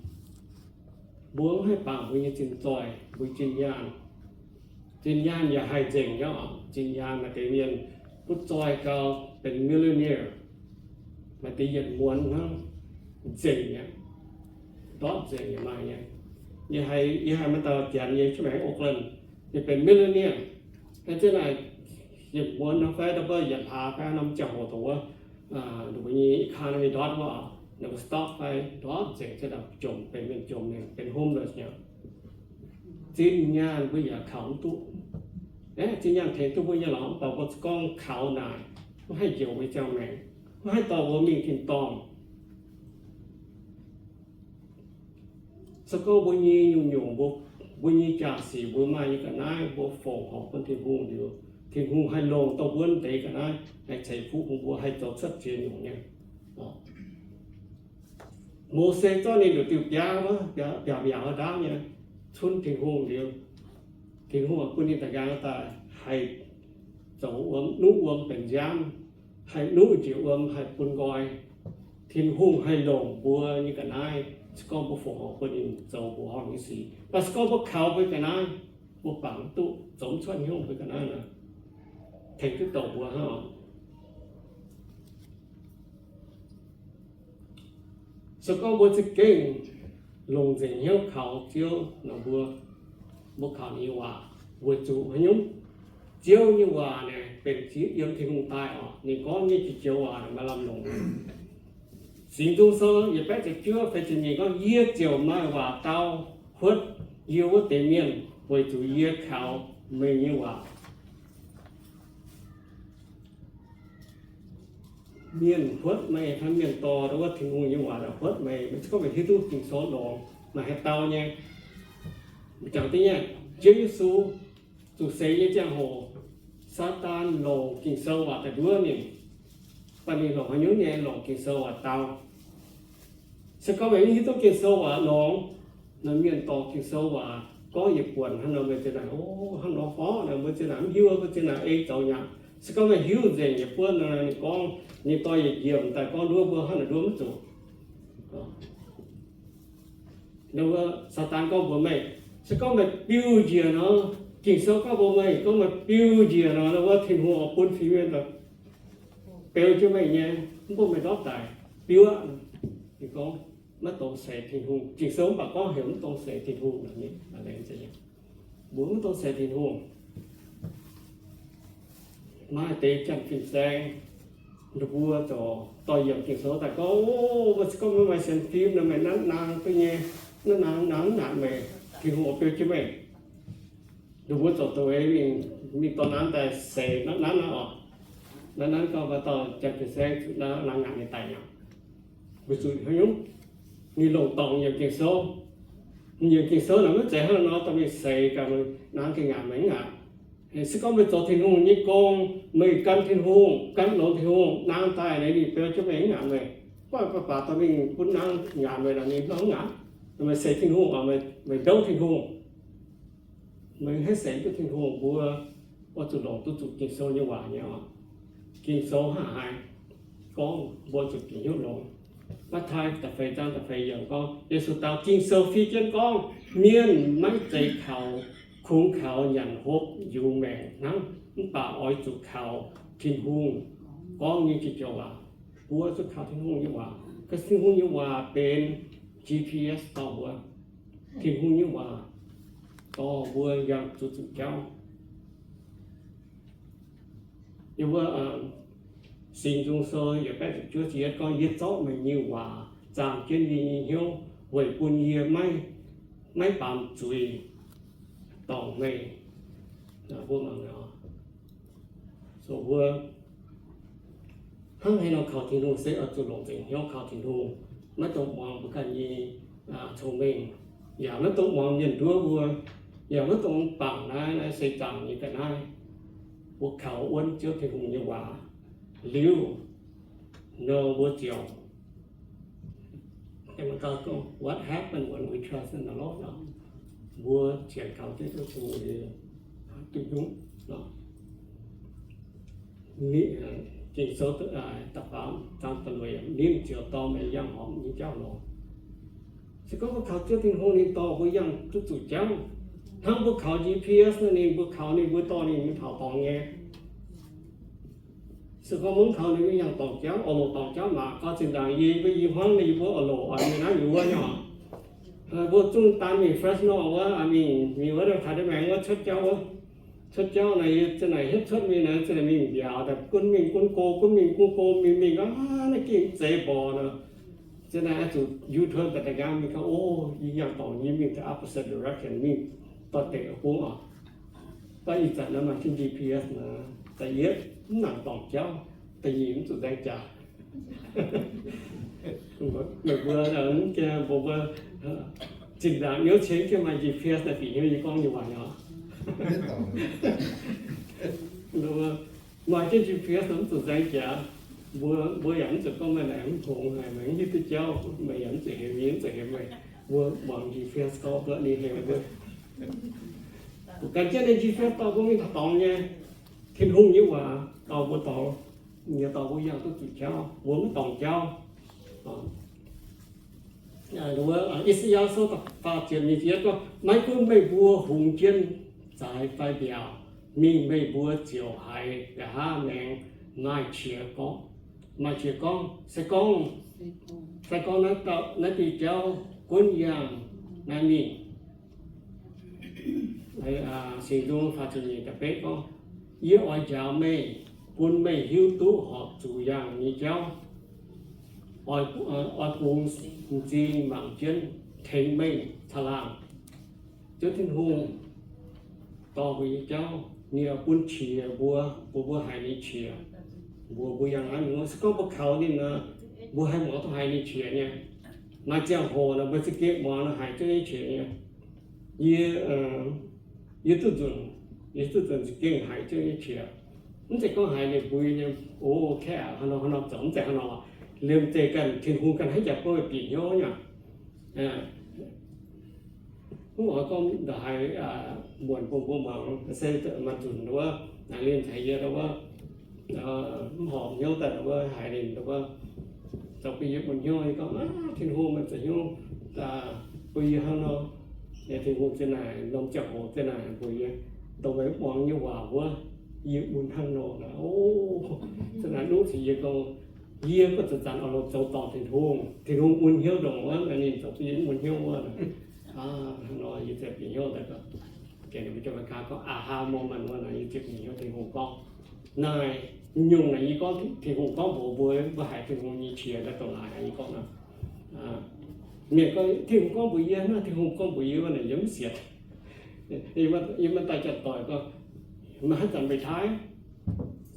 Mbuo mv haih bangc mbuo nyei zinh zoih, mbuo zinh nyaanh. Zinh nyaanh yaac haih nzengc nyei oc. Zinh nyaanh maaih deix mienh butv zoih gau benx millionaire, maaih deix yietc muonz hnangv nzengc nyei, ndortv nzengc nyei maaih nyei. Yie haiz, yie haiz maaih dauh janx nyei, jienv maengx Oakland, ninh benx millionaire. Naaiv ziouc naaic yietc muonz nor fai ndau wuov yietc hlaax fai norm ziangh hoc dongh wuov, ninh mbuo nyei economy ndortv wuov, ninh mbuo stock fai ndortv nzengc, ziouc jomc, benx mienh jomc, ninh benx homeless nyei. Zinh nyaanh mbuo yaac kaux mv duqv. Zinh nyaanh tengx duqv mbuo nyei lorqc, mv baac mbuo gorngv kaux naaic, mv haih njoux mbuo ziangh maengc, mv haih dorh mbuo mingh tin-dorngh. Se gorngv mbuo nyei nyungc-nyungc, mbuo, mbuo nyei jaa-sic, mbuo maaih nyei ga'naaiv, mbuo fongc horc bun Tin-Hungh liuz, Tin-Hungh haih longc dongh wuov deix ga'naaiv haih ceix fuqv bun mbuo haih zoux cuotv ziex nyungc nyei. Mose zorqv ninh nduqc diuh biaav wuov, biaav, biaav, biaav ndaauv nyei, cunv Tin-Hungh liuz, Tin-Hungh bun ninh daaih nqaang daaih haih zoux wuom, nuqv wuom benx nziaamv, haih nuqv njiec wuom haih bun nqoi. Tin-Hungh haih longc mbuo nyei ga'naaiv, se gorngv mbuo fongc horc bun ninh zoux mbuoqc horngh nyei sic. Mv baac se gorngv mbuo kaux mbuo ga'naaiv, mbuo bangc mv duqv, zoux mv cuotv hnyouv mbuo ga'naaiv naaic, tengx duqv douc mbuo hnangv. Se gorngv mbuo za'gengh longc nzengc hnyouv kaux Ziouv nor, mbuo, mbuo kaux ninh nyei waac, weic zuqc haaix nyungc? Ziouv nyei waac naaic benx yiem Tin-Hungh daaih oc. Ninh gorngv nyei joux waac naaic maaih lamh longc. Singx Nzung Sou yietc baeqv ziepc juov feix ziepc nyeic gorngv, Yie ziouc maaih waac dau huotv yie wuov deix mienh, weic zuqc yie kaux meih nyei waac. Mienh huotv meih, hnangv mienh dorh wuov Tin-Hungh nyei waac huotv meih, maiv zeiz gorngv meih hiuv duqv Ging-Sou longx, maaih haaix dau nyei. Jangx deix nyei, Ziouv Yesu zuqc seix nyei ziangh hoc, Saadaan longc Ging-Sou waac daaih nduov ninh, baac ninh longc haaix nyungc nyei? Longc Ging-Sou waac dau. Se gorngv meih maiv hiuv duqv Ging-Sou waac longx, naaiv mienh dorh Ging-Sou waac gorngv yietc buonc hnangv nor, meih za'naaic, o, hnangv nor gorngv naaic, mbuo za'naaic mv hiuv, mbuo za'naaic ei zoux nyei. Se gorngv meih hiuv nzengc yietc buonc nor, ninh gorngv, ninh dorh yietc njiec daaih gorngv nduov mbuo hnangv naaic nduov mv zuqc. Nor wuov Saadaan gorngv mbuox meih, se gorngv meih biux njiec nor, Ging-Sou gorngv mbuox meih, gorngv meih biux njiec nor, nor wuov Tin-Hungh oix bun fingx mienh beu jienv meih nyei, mv bun meih ndortv daic. Biux aqv. Ninh gorngv maiv dungx seix Tin-Hungh. Ging-Sou mv baac gorngv heuc mv dungx seix Tin-Hungh. Mbuo mv dungx seix Tin-Hungh. Maaih deix janx fin-saeng, ninh mbuo ziouc dorh yiemc Ging-Sou daaih gorngv, o, mbuo se gorngv maiv maaih sienx fim nor, meih nanv naang duqv nyei, nanv naang, naang mv ngaatc meih, Tin-Hungh oix beu jienv meih. Ninh mbuo ziouc dongh eix mingh, mingh dorh naang daaih seix nanv naang oc. Nanv naang gau, maaih dauh janx fin-saeng zuqc naang ngaatc ninh daic mi'aqv. Weic zuqc haaix nyungc? Ninh longc dorngc yiemc Ging-Sou. Yiemc Ging-Sou naaic maiv zeiz hnangv nor dorh mingh seix gaax, naang gengh ngaatc meih mv ngaatc. Se gorngv meih zoux Tin-Hungh nyei gong, meih gan Tin-Hungh, gan longx Tin-Hungh, naang daaih naaic ninh beu jienv meih mv ngaatc meih. Mv baac dorh mingh bun naang ngaatc meih naaic ninh mv ngaatc. Meih seix Tin-Hungh oc, meih ndouv Tin-Hungh. Meih haih seix duqv Tin-Hungh, mbuo oix zuqc longc duqv zuqc Ging-Sou nyei waac nyei oc. Ging-Sou hnangv haaix gorngv, mbuo zuqc bieqc hnyouv longx. Matv^taai da'feix zaang da'feix yiemc gorngv, Yesu dau, Ging-Sou fiev jienv gorngv, mienh maiv zeiz kaux, kungx kaux nyanc hopv yungz maengc hnangv, mv baac oix zuqc kaux Tin-Hungh gorngv nyei jiex joux waac. Mbuo zuqc kaux Tin-Hungh nyei waac. Ga'naaiv Tin-Hungh nyei waac benx G P S dorh mbuo. Tin-Hungh nyei waac dorh mbuo yangh zuqc zuqc jauv. Yiem wuov Singx Nzung Sou yietc baeqv ziepc juov ziepc yietv gorngv, Yie zorqv meih nyei waac zaam jienv yie nyei hnyouv, weic bun yie maiv, maiv baamz zuiz dorngc meih. Mbuo mangc nor, so mbuo hnangv haaix nor kaux Tin-Hungh se oix zuqc longc nzengc hnyouv kaux Tin-Hungh, maiv dungx muangx mbuo ganh nyei cong-mengh, yaac maiv dungx muangx mienh nduov mbuo, yaac maiv dungx bangc naaiv, naaiv se zaangc nyei ga'naaiv. Mbuo kaux wuonv Ziouv Tin-Hungh nyei waac liuz, nor mbuo ziouc What happened when we trust in the Lord? Mbuo ziouc kaux Ziouv Tin-Hungh liuz, duqv nyungc. Ging-Sou da'faam zaang da'luoqc, ninh ziouc dorh meih yangh horpc nyei jauv longc. Se gorngv mbuo kaux Ziouv Tin-Hungh, ninh dorh mbuo yangh duqv zuqc jauv. Hnangv mbuo kaux G P S nor, ninh mbuo kaux ninh mbuo dorh ninh mingh taux dorngx nyei. Se gorngv mv kaux ninh mbuo yangh dorngc jauv, oix longc dorngc jauv maah! Gorngv zinh ndaangc yie mbuo i hmuangv ninh mbuo oix longc oix mingh naaiv mingh wuov nyei. Mbuo zungv daan mingh Fresno wuov, mingh mingh wuov taux deix maengx wuov cuotv jauv wuov, cuotv jauv naaic, yie zinh naaic hietv cuotv mingh naaic, zinh naaic mingh mbiauz daaih gunv mingh gunv go, gunv mingh gunv go, mingh mingh aav, naaiv gengh zeix mborqc nor. Zinh naaic oix zuqc U-turn daaih daaih nqaang mingh gorngv, o, yie yangh dorngc nyei, mingh the opposite direction, mingh dorh deix bung oc. Mv baac ih zanc naaiv maaih jienv G P S naaic, da'yietv mv nangc dorngc jauv, da'nyeic mv zuqc nzaeng jaax. Meih mbuo mv gaengh mbuox mbuo, zinh ndaangc niouv cien gengh maaih G P S naaic bieqc hnyouv yie gorngv nyei waac nyei oc. Maaih jienv G P S mv zuqc nzaeng jaax. Mbuo, mbuo yaac mv zuqc gorngv meih naaic mv hngongx haic, meih mv hiuv duqv jauv, meih yaac mv zuqc hemx yie, mv zuqc hemx meih. Mbuo muangx G P S gorngv mbuo ninh hemx mbuo. Gan jienv ninh G P S dorh mbuo mingh taux dorngx nyei. Tin-Hungh nyei waac dorh mbuo dorngx, nyei dorh mbuo yangh duqv zuqc jauv, mbuo mv dorngc jauv. I^saa^yaa Sou faah ziepc nyeic ziepc gorngv, maiv gunv meih mbuo hungx jienv zaaix fai mbiaauc mingh, meih mbuo ziouc haiz nqa'haav maengx maaih qiex gorngv, maaih qiex gorngv, se gorngv, se gorngv naaiv diuh jauv gunv yangh naaiv mingh. Singx Nzung faah ziepc nyeic da'betv gorngv, yie oix njaaux meih, bun meih hiuv duqv horpc zuqc yangh nyei jauv. Oix bungx m'zing mangc jienv tengx meih caangh laangh. Ziouv Tin-Hungh dorh mbuo nyei jauv, ninh oix bun qiex mbuo, bun mbuo haiz ninh qiex. Mbuox mbuo yangh naaiv mingh wuov, se gorngv mbuo kaux ninh nor, mbuo haih muangx duqv haiz ninh qiex nyei. Maaih ziangh hoc nor mbuo za'gengh muangx nor haiz Ziouv nyei qiex nyei. Yie, yie duqv nzunc, yie duqv nzunc za'gengh haiz Ziouv nyei qiex. Mv zeiz gorngv haiz ninh mbuo nyei, o, kaeqv aqv, haaix nor haaix nor zoux, mv zeiz haaix nor. Liemh zeih ganh Tin-Hungh ganh haiv jaax bun meih bieqc hnyouv nyei. Mv oix gorngv ndongc haaix muonc bun mbuo muangx, se maaih nzunc wuov, naaic liemh caux yie wuov, mv horpc hnyouv daaih wuov, haiz ninh wuov, zoux bun yie mun hnyouv, yie gorngv, Aav, Tin-Hungh meih zoux hnyouv bun yie hnangv nor. Yie Tin-Hungh zinh naaic, norm ziangh hoc zinh naaic mbuox yie, dongh meih mv muangx nyei waac wuov, yie mun hnangv nor naaic. O, zinh naaic nuqv cingx yie gorngv, yie mv baac zanc-zanc oix longc zoux dorngc Tin-Hungh. Tin-Hungh mun hnyouv ndongc wuov, ninh zoux bun yie mv mun hnyouv wuov. Hnangv nor yie ziouc bieqc hnyouv daaih, gengh ninh mbuo Janx-Meigaa gorngv aha moment wuov naaic, yie ziouc bieqc hnyouv Tin-Hungh gorngv. Naaic nyungc naaic yie gorngv Tin-Hungh gorngv mbuox mbuo, mbuo haiz Tin-Hungh nyei qiex daaih dongh naaic yie gorngv nor. Mienh gorngv Tin-Hungh gorngv mbuox yie, naaiv Tin-Hungh gorngv mbuox yie wuov naaic yie mv sienx. Yie maaih daaih janx-doic gorngv, meih haaix zanc retire?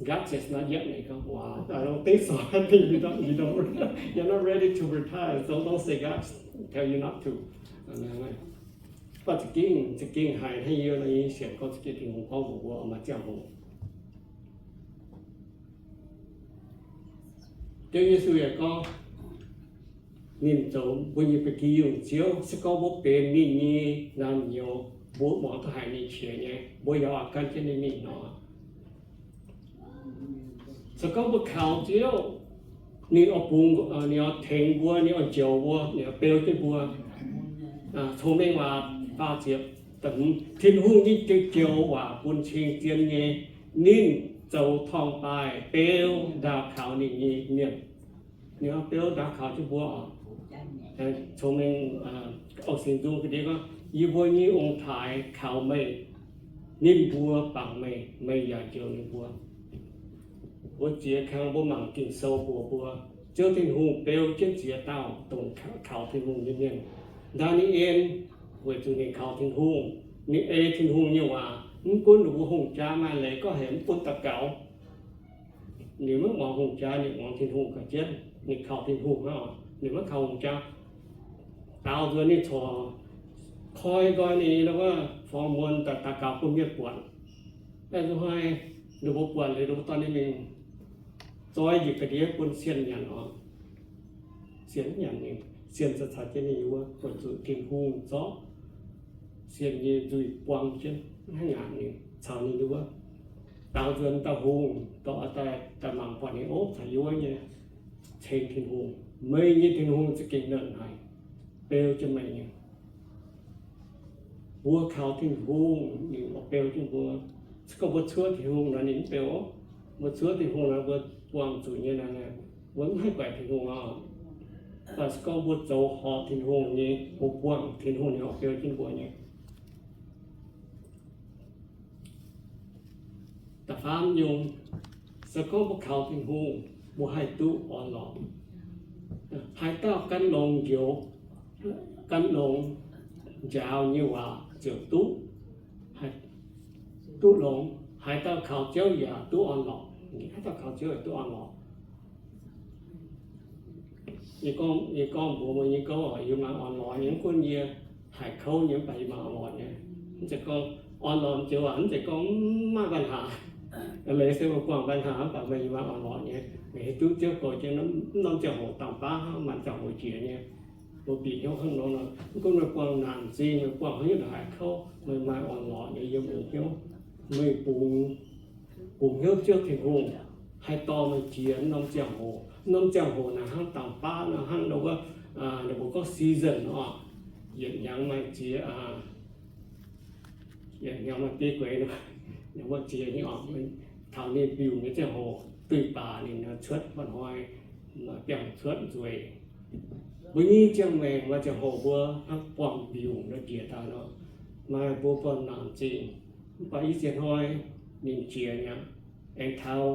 God says not yet. Naaic gorngv, Wow, I don't think so. I think you don't, you don't, you're not ready to retire, so don't say God tell you not to. Mv baac za'gengh, za'gengh haiz hnangv yie nor, yie sienx gorngv za'gengh Tin-Hungh gorngv mbuox mbuo maaih ziangh hoc. Ziouv Yesu yaac gorngv, ninh zoux mbuo nyei ba'gi yungh Ziouv. Se gorngv mbuo benx ninh nyei naamh nyouz, mbuo muangx duqv haiz ninh qiex nyei, mbuo yaac oix gan jienv ninh mingh nor. Se gorngv mbuo kaux Ziouv, ninh oix bungx, ninh oix tengx mbuo, ninh oix njoux mbuo, ninh oix beu jienv mbuo. Cong-mengh Waac faah ziepc, Tin-Hungh nyei joux waac bun cing-zien nyei. Ninh zoux torngv-baaih beu ndaauh kaux ninh nyei mienh. Ninh beu ndaauh kaux jienv mbuo oc. Cong-mengh, Singx Nzung ga'ndiev gorngv, yie mbuo nyei ong-taaix kaux meih, ninh mbuo bangc meih, meih yaac njoux ninh mbuo. Mbuo ziex kang mbuo mangc Ging-Sou mbuox mbuo, Ziouv Tin-Hungh beu jienv ziex dauh dongh kaux Tin-Hungh nyei mienh. Ndaa^ni^en, weic zuqc ninh kaux Tin-Hungh, ninh ei Tin-Hungh nyei waac, Mv gunv ninh mbuo hungh jaa maaih leiz gorngv heuc mv bun daux gaux, ninh maiv muangx hungh jaa, ninh muangx Tin-Hungh ga'jienv, ninh kaux Tin-Hungh hnangv, ninh maiv kaux hungh jaa. Daaux nzuonx ninh corc koi nqoi ninh wuov forng-muonz daaih daux gaux bun mienh buatc. Hnoi ninh mbuo buatc liuz, ninh mbuo dorh ninh mingh zoi njiec ga'ndiev bun sienh nyanc oc. Sienh nyanc ninh, sienh caux jienv ninh wuov weic zuqc Tin-Hungh zorqv sienh nyei nzuih buang jienv, maiv ngaatc ninh, caux ninh wuov. Daaux nzuonx dauh hungh dorh daaih, daaih mangc buatc ninh, ov, caux yie wuov nyei ceng Tin-Hungh. Meih nyei Tin-Hungh za'gengh nernh haic, beu jienv meih nyei. Mbuo kaux Tin-Hungh, ninh oix beu jienv mbuo. Se gorngv mbuo cuotv Tin-Hungh nor, ninh mv beu oc. Mbuo cuotv Tin-Hungh nor, mbuo buangh zuqc nyei naaic, mbuo mv haih guaix Tin-Hungh oc. Mv baac se gorngv mbuo zoux horpc Tin-Hungh nyei, mbuo buangh Tin-Hungh, ninh oix beu jienv mbuo nyei. Da'faam nyungc, se gorngv mbuo kaux Tin-Hungh, mbuo haih duqv orn-lorqc. Haaix dauh gan longx njoux, gan longx njaaux nyei waac ziouc duqv, duqv longx. Haaix dauh kaux Ziouv yaac duqv orn-lorqc. Haaix dauh kaux Ziouv yaac duqv orn-lorqc. Yie gorngv, yie gorngv mbuox meih nyei gouv oc, yie maaih orn-lorqc nyei, mv gunv yie haiz kouv nyei, mv baac yie maaih orn-lorqc nyei. Mv zeiz gorngv orn-lorqc joux aac, mv zeiz gorngv mv maaih ปัญหา. Leiz se mbuo buangh ปัญหา, mv baac meih maaih orn-lorqc nyei. Meih hiuv duqv Ziouv goux jienv norm ziangh hoc dangh baav hnangv, maaih ziangh hoc jiex nyei. Mbuo bieqc hnyouv hnangv nor, mv gunv meih buangh naanc zingh, meih buangh haaix nyungc haiz kouv, meih maaih orn-lorqc nyei yiem meih hnyouv. Meih bungx, bungx hnyouv Ziouv Tin-Hungh haih dorh meih jiex norm ziangh hoc. Norm ziangh hoc naaic hnangv dangh baav nor, hnangv wuov, ninh mbuo gorngv season oc. Yietc hnyangx maaih ziex, yietc hnyangx maaih biei gueix, ninh mbuo ziex nyei oc. Taux ninh mbiungc nyei ziangh hoc, duih baac ninh cuotv mba'hnoi, biangh cuotv nzueic. Mbuo nyei ziangh maengc maaih ziangh hoc mbuo hnangv buangh mbiungc nor njiec daaih nor, maaih mbuo buangh naanc zingh. Mv baac i ziex hnoi ninh jiex mi'aqv. Aengx taux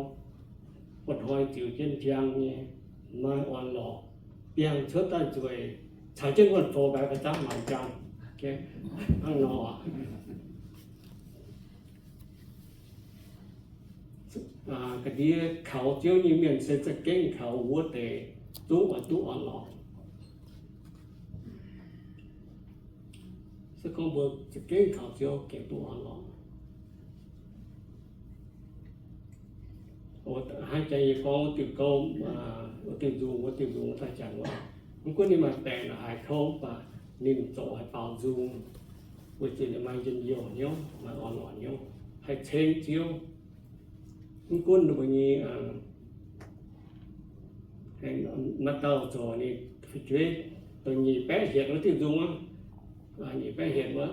mba'hnoi ziux jienv njang nyei, maaih orn-lorqc, biangh cuotv daaih nzueic, caux jienv wuonh zoux mbaix ga'zanv maaic njang. Hnangv nor, ga'ndiev kaux Ziouv nyei mienh se za'gengh kaux wuov deix zungv oix duqv orn-lorqc. Se gorngv mbuo za'gengh kaux Ziouv gengh duqv orn-lorqc. Hnangv jangx yie gorngv wuov diuh gouv, wuov diuh nzung, wuov diuh nzung daaih jangx wuov, mv gunv ninh maaih baengc haaix kouv, mv baac ninh zoux haaix baaux nzung, weic zuqc ninh maaih njien-youh hnyouv, maaih orn-lorqc hnyouv, haih ceng Ziouv. Mv gunv ninh mbuo nyei, maaih dauh zoux ninh fu'jueiv, dongh nyic baeqv hietc wuov diuh nzung aqv, nyic baeqv hietc wuov,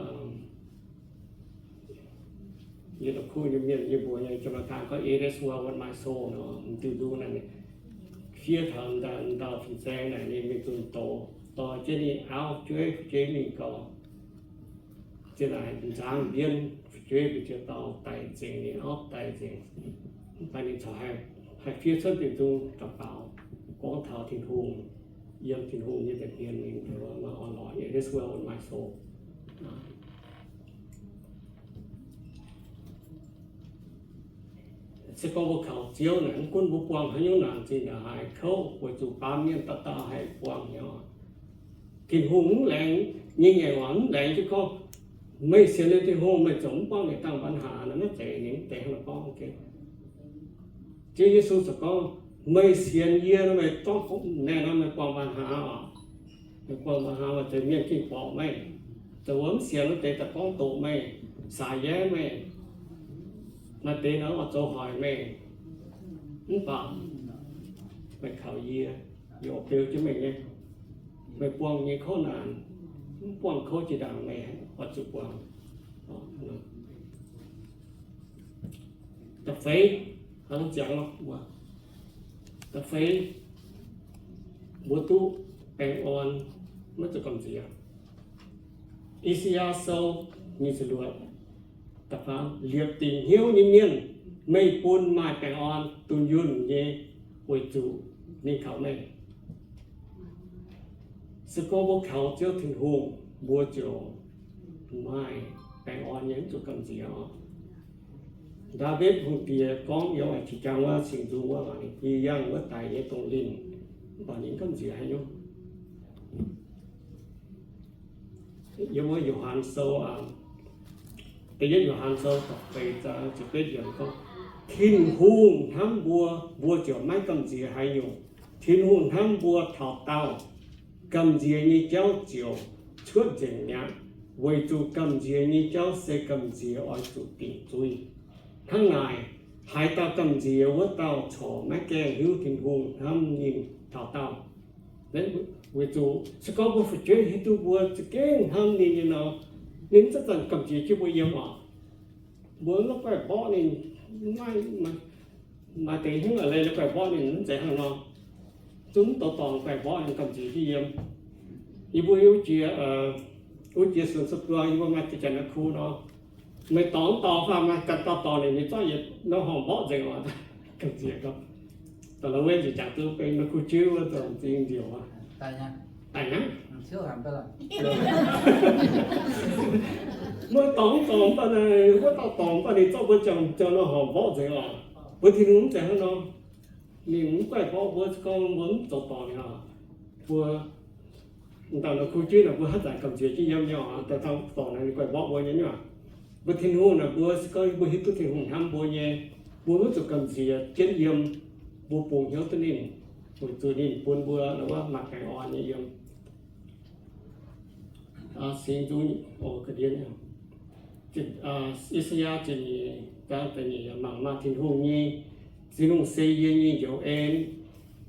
yie la'kuqv nyei mienh yie mbuox nyei, jaa-maa-taan gorngv It is well with my soul nor, m'diuh nzung naaic, fiev taux ndau fin-saeng naaic ninh mingh zunh doz, dorh jienv ninh auv jueiv fu'jueiv mingh gau. Zinh naaic nzangv mbienv fu'jueiv mbuo ziouc dau daic nzengc, ninh auv daic nzengc. Mv baac ninh corc haih fiev cuotv diuh nzung daux gaux, gorngv taux Tin-Hungh, yiem Tin-Hungh nyei nza'hmien mingh maaih orn-lorqc, It is well with my soul. Se gorngv mbuo kaux Ziouv naaic, mv gunv mbuo buangh haaix nyungc naanc zingh ndongc haaix kouv, weic zuqc baamh mienh dauh dauh haih buangh nyei oc. Tin-Hungh mv laengz nyei ngaengc waac, mv laengz jienv gorngv, meih sienx liuz Tin-Hungh, meih ziouc mv buangh yietc dangh ปัญหา nor, maiv zeiz, ninh mv deix hnangv naaic gorngv. Ziouv Yesu ziouc gorngv, meih sienx yie nor, meih zorqv naaiv nor, meih buangh ปัญหา oc. Meih buangh ปัญหา maaih deix mienh gengh borqc meih, dongh wuov mv sienx wuov deix daaih gorngv doqc meih, saax-yaev meih, maaih deix nor oix zoux hoic meih. Mv baac meih kaux yie, yie oix beu jienv meih nyei. Meih buangh nyei kouv naanc, mv buangh kouv jiex ndaangc meih oix zuqc buangh. Da'feix, da'feix, mbuo duqv baengh orn, maiv zuqc gamh nziex. I^saa^yaa Sou nyic ziepc luoqc, da'faam, liepc dingc hnyouv nyei mienh, meih bun maaih baengh orn dunh yunh nyei, weic zuqc ninh kaux meih. Se gorngv mbuo kaux Ziouv Tin-Hungh, mbuo ziouc maaih baengh orn nyei, mv zuqc gamh nziex oc. Ndaawitv Hungh Diex gorngv yiem A'jangc wuov, Singx Nzung wuov, ninh yangh wuov daic nyei dongh linh, mv baac ninh gamh nziex haaix nyungc? Yiem wuov Yo^han Sou, da'yietv Yo^han Sou da'feix zaang ziepc betv yiemc gorngv, Tin-Hungh hnamv mbuo, mbuo ziouc maiv gamh nziex haaix nyungc. Tin-Hungh hnamv mbuo taux daauh, gamh nziex nyei jauv ziouc cuotv nzengc mi'aqv, weic zuqc gamh nziex nyei jauv se gamh nziex oix zuqc dingc zuiz. Hnangv naaic, haaix dauh gamh nziex, wuov dauh corc maiv gaengh hiuv Tin-Hungh hnamv ninh taux daauh. Weic zuqc se gorngv mbuo fu'jueiv hiuv duqv mbuo za'gengh hnamv ninh nyei nor, ninh mv zanc-zanc gamh nziex jienv mbuo yiem oc. Mbuo mv guaih mborqv ninh, maaih deix hnyouv a'leih guaih mborqv ninh mv zeiz hnangv nor. Zungv mv douz dorngc guaih mborqv ninh gamh nziex jienv yiem. Yie mbuo wuov jiex, wuov jiex Suen Sou Duang, yie mbuo maaih jiex janx naaiv kuv nor, meih dorngc mv dorngc fai maaih ganh dauh dorngc ninh, ninh zorqv yietc norm horngc mborqv nzengc oc. Gamh nziex gorngv, da'lov wuov nziex jangx duqv beng nor kuv jiuv wuov dorngc zingh nziouc oc. Daic hnangv. Mbuo dorngc mv dorngc mv baac naaic, wuov dauh dorngc mv baac ninh zorqv mbuo jangx, jangx norm horngc mborqv nzengc oc. Mbuo Tin-Hungh mv zeiz hnangv nor. Ninh mv guaih mborqv mbuo, se gorngv mbuo mv zoux dorngc ninh oc, mbuo dauh nor kuv jiuv naaic mbuo haaix zanc gamh nziex jienv yiem nyei oc. Dauh dorngc naaic ninh guaih mborqv mbuo nyei nyungc. Mbuo Tin-Hungh naaic mbuo se gorngv mbuo hiuv duqv Tin-Hungh hnamv mbuo nyei, mbuo maiv zuqc gamh nziex jienv yiem. Mbuo bungx hnyouv duqv ninh, weic zuqc ninh bun mbuo wuov maaih baengh orn nyei yiem. Singx Nzung, I^saa^yaa ziepc nyeic zaang da'nyeic, mangc maah! Tin-Hungh nyei, Tin-Hungh se yie nyei njoux en.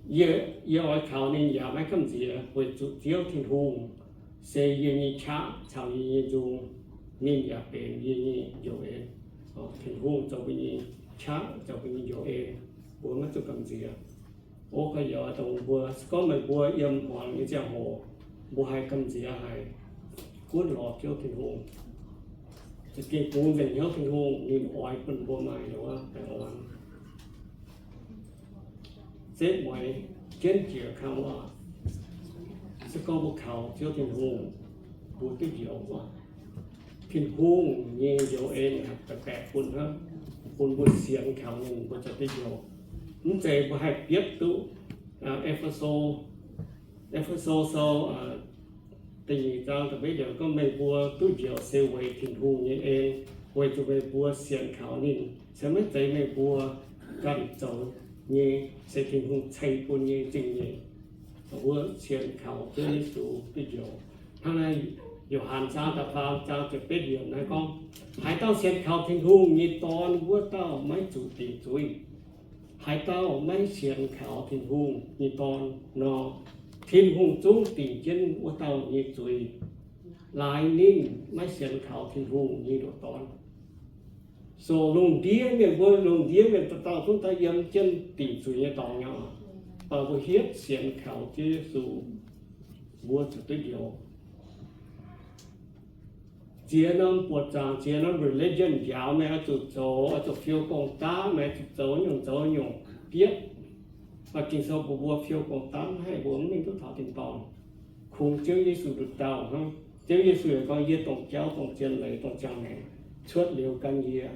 Yie, yie oix kaux ninh yaac maiv gamh nziex, weic zuqc Ziouv Tin-Hungh se yie nyei qaqv caux yie nyei nzung. Ninh yaac benx yie nyei njoux en. Tin-Hungh zoux mbuo nyei qaqv, zoux mbuo nyei njoux en, mbuo maiv zuqc gamh nziex. O, gorx-youz dongh mbuo, se gorngv meih mbuo yiem muangx nyei ziangh hoc, mbuo haih gamh nziex haic, gunv lorz Ziouv Tin-Hungh. Za'gengh bungx nzengc hnyouv Tin-Hungh, ninh oix bun mbuo maaih wuov baengh orn. Setv mueiz jienv jiex kangv waac. Se gorngv mbuo kaux Ziouv Tin-Hungh, mbuo duqv njoux waac. Tin-Hungh nyei njoux en baeqc baeqc bun hnangv, bun mbuo sienx kaux ninh mbuo ziouc duqv njoux. Mv zeiz mbuo haih bietv duqv. E^fe^so, E^fe^so Sou da'nyeic zaang da'betv yiemc gorngv, meih mbuo duqv njoux se weic Tin-Hungh nyei en, weic zuqc meih mbuo sienx kaux ninh. Se maiv zeiz meih mbuo ganh zoux nyei, se Tin-Hungh ceix bun nyei zingh nyeic. Mbuo sienx kaux Ziouv Yesu duqv njoux. Hnangv naaiv Yo^han zaang da'faam zaang ziepc betv yiemc naaiv gorngv, haaix dauh sienx kaux Tin-Hungh nyei Dorn, wuov dauh maiv zuqc dingc zuiz. Haaix dauh maiv sienx kaux Tin-Hungh nyei Dorn nor, Tin-Hungh zungv dingc jienv wuov dauh nyei zuiz. Laaix ninh maiv sienx kaux Tin-Hungh nyei ndoqc Dorn. So lungh ndiev mienh, mbuo lungh ndiev mienh dauh dauh zungv daaih yiem jienv dingc zuiz nyei dorngx nyei oc. Mv baac mbuo hietv sienx kaux Ziouv Yesu, mbuo zuqc duqv njoux. Ziex norm buoqc zaangc, ziex norm religion njaaux meih oix zuqc zoux, oix zuqc fiou gong-daqv, meih oix zuqc zoux nyungc zoux nyungc bietv. Mv baac Ging-Sou mbuox mbuo fiou gong-daqv maiv haih, mbuo mv mingh duqv taux tin-dorngh. Kungx Ziouv Yesu nduqc dauh hnangv. Ziouv Yesu yaac gorngv, yie dongh jauv, dongh zien leiz, dongh ziangh maengc. Cuotv liuz gan yie,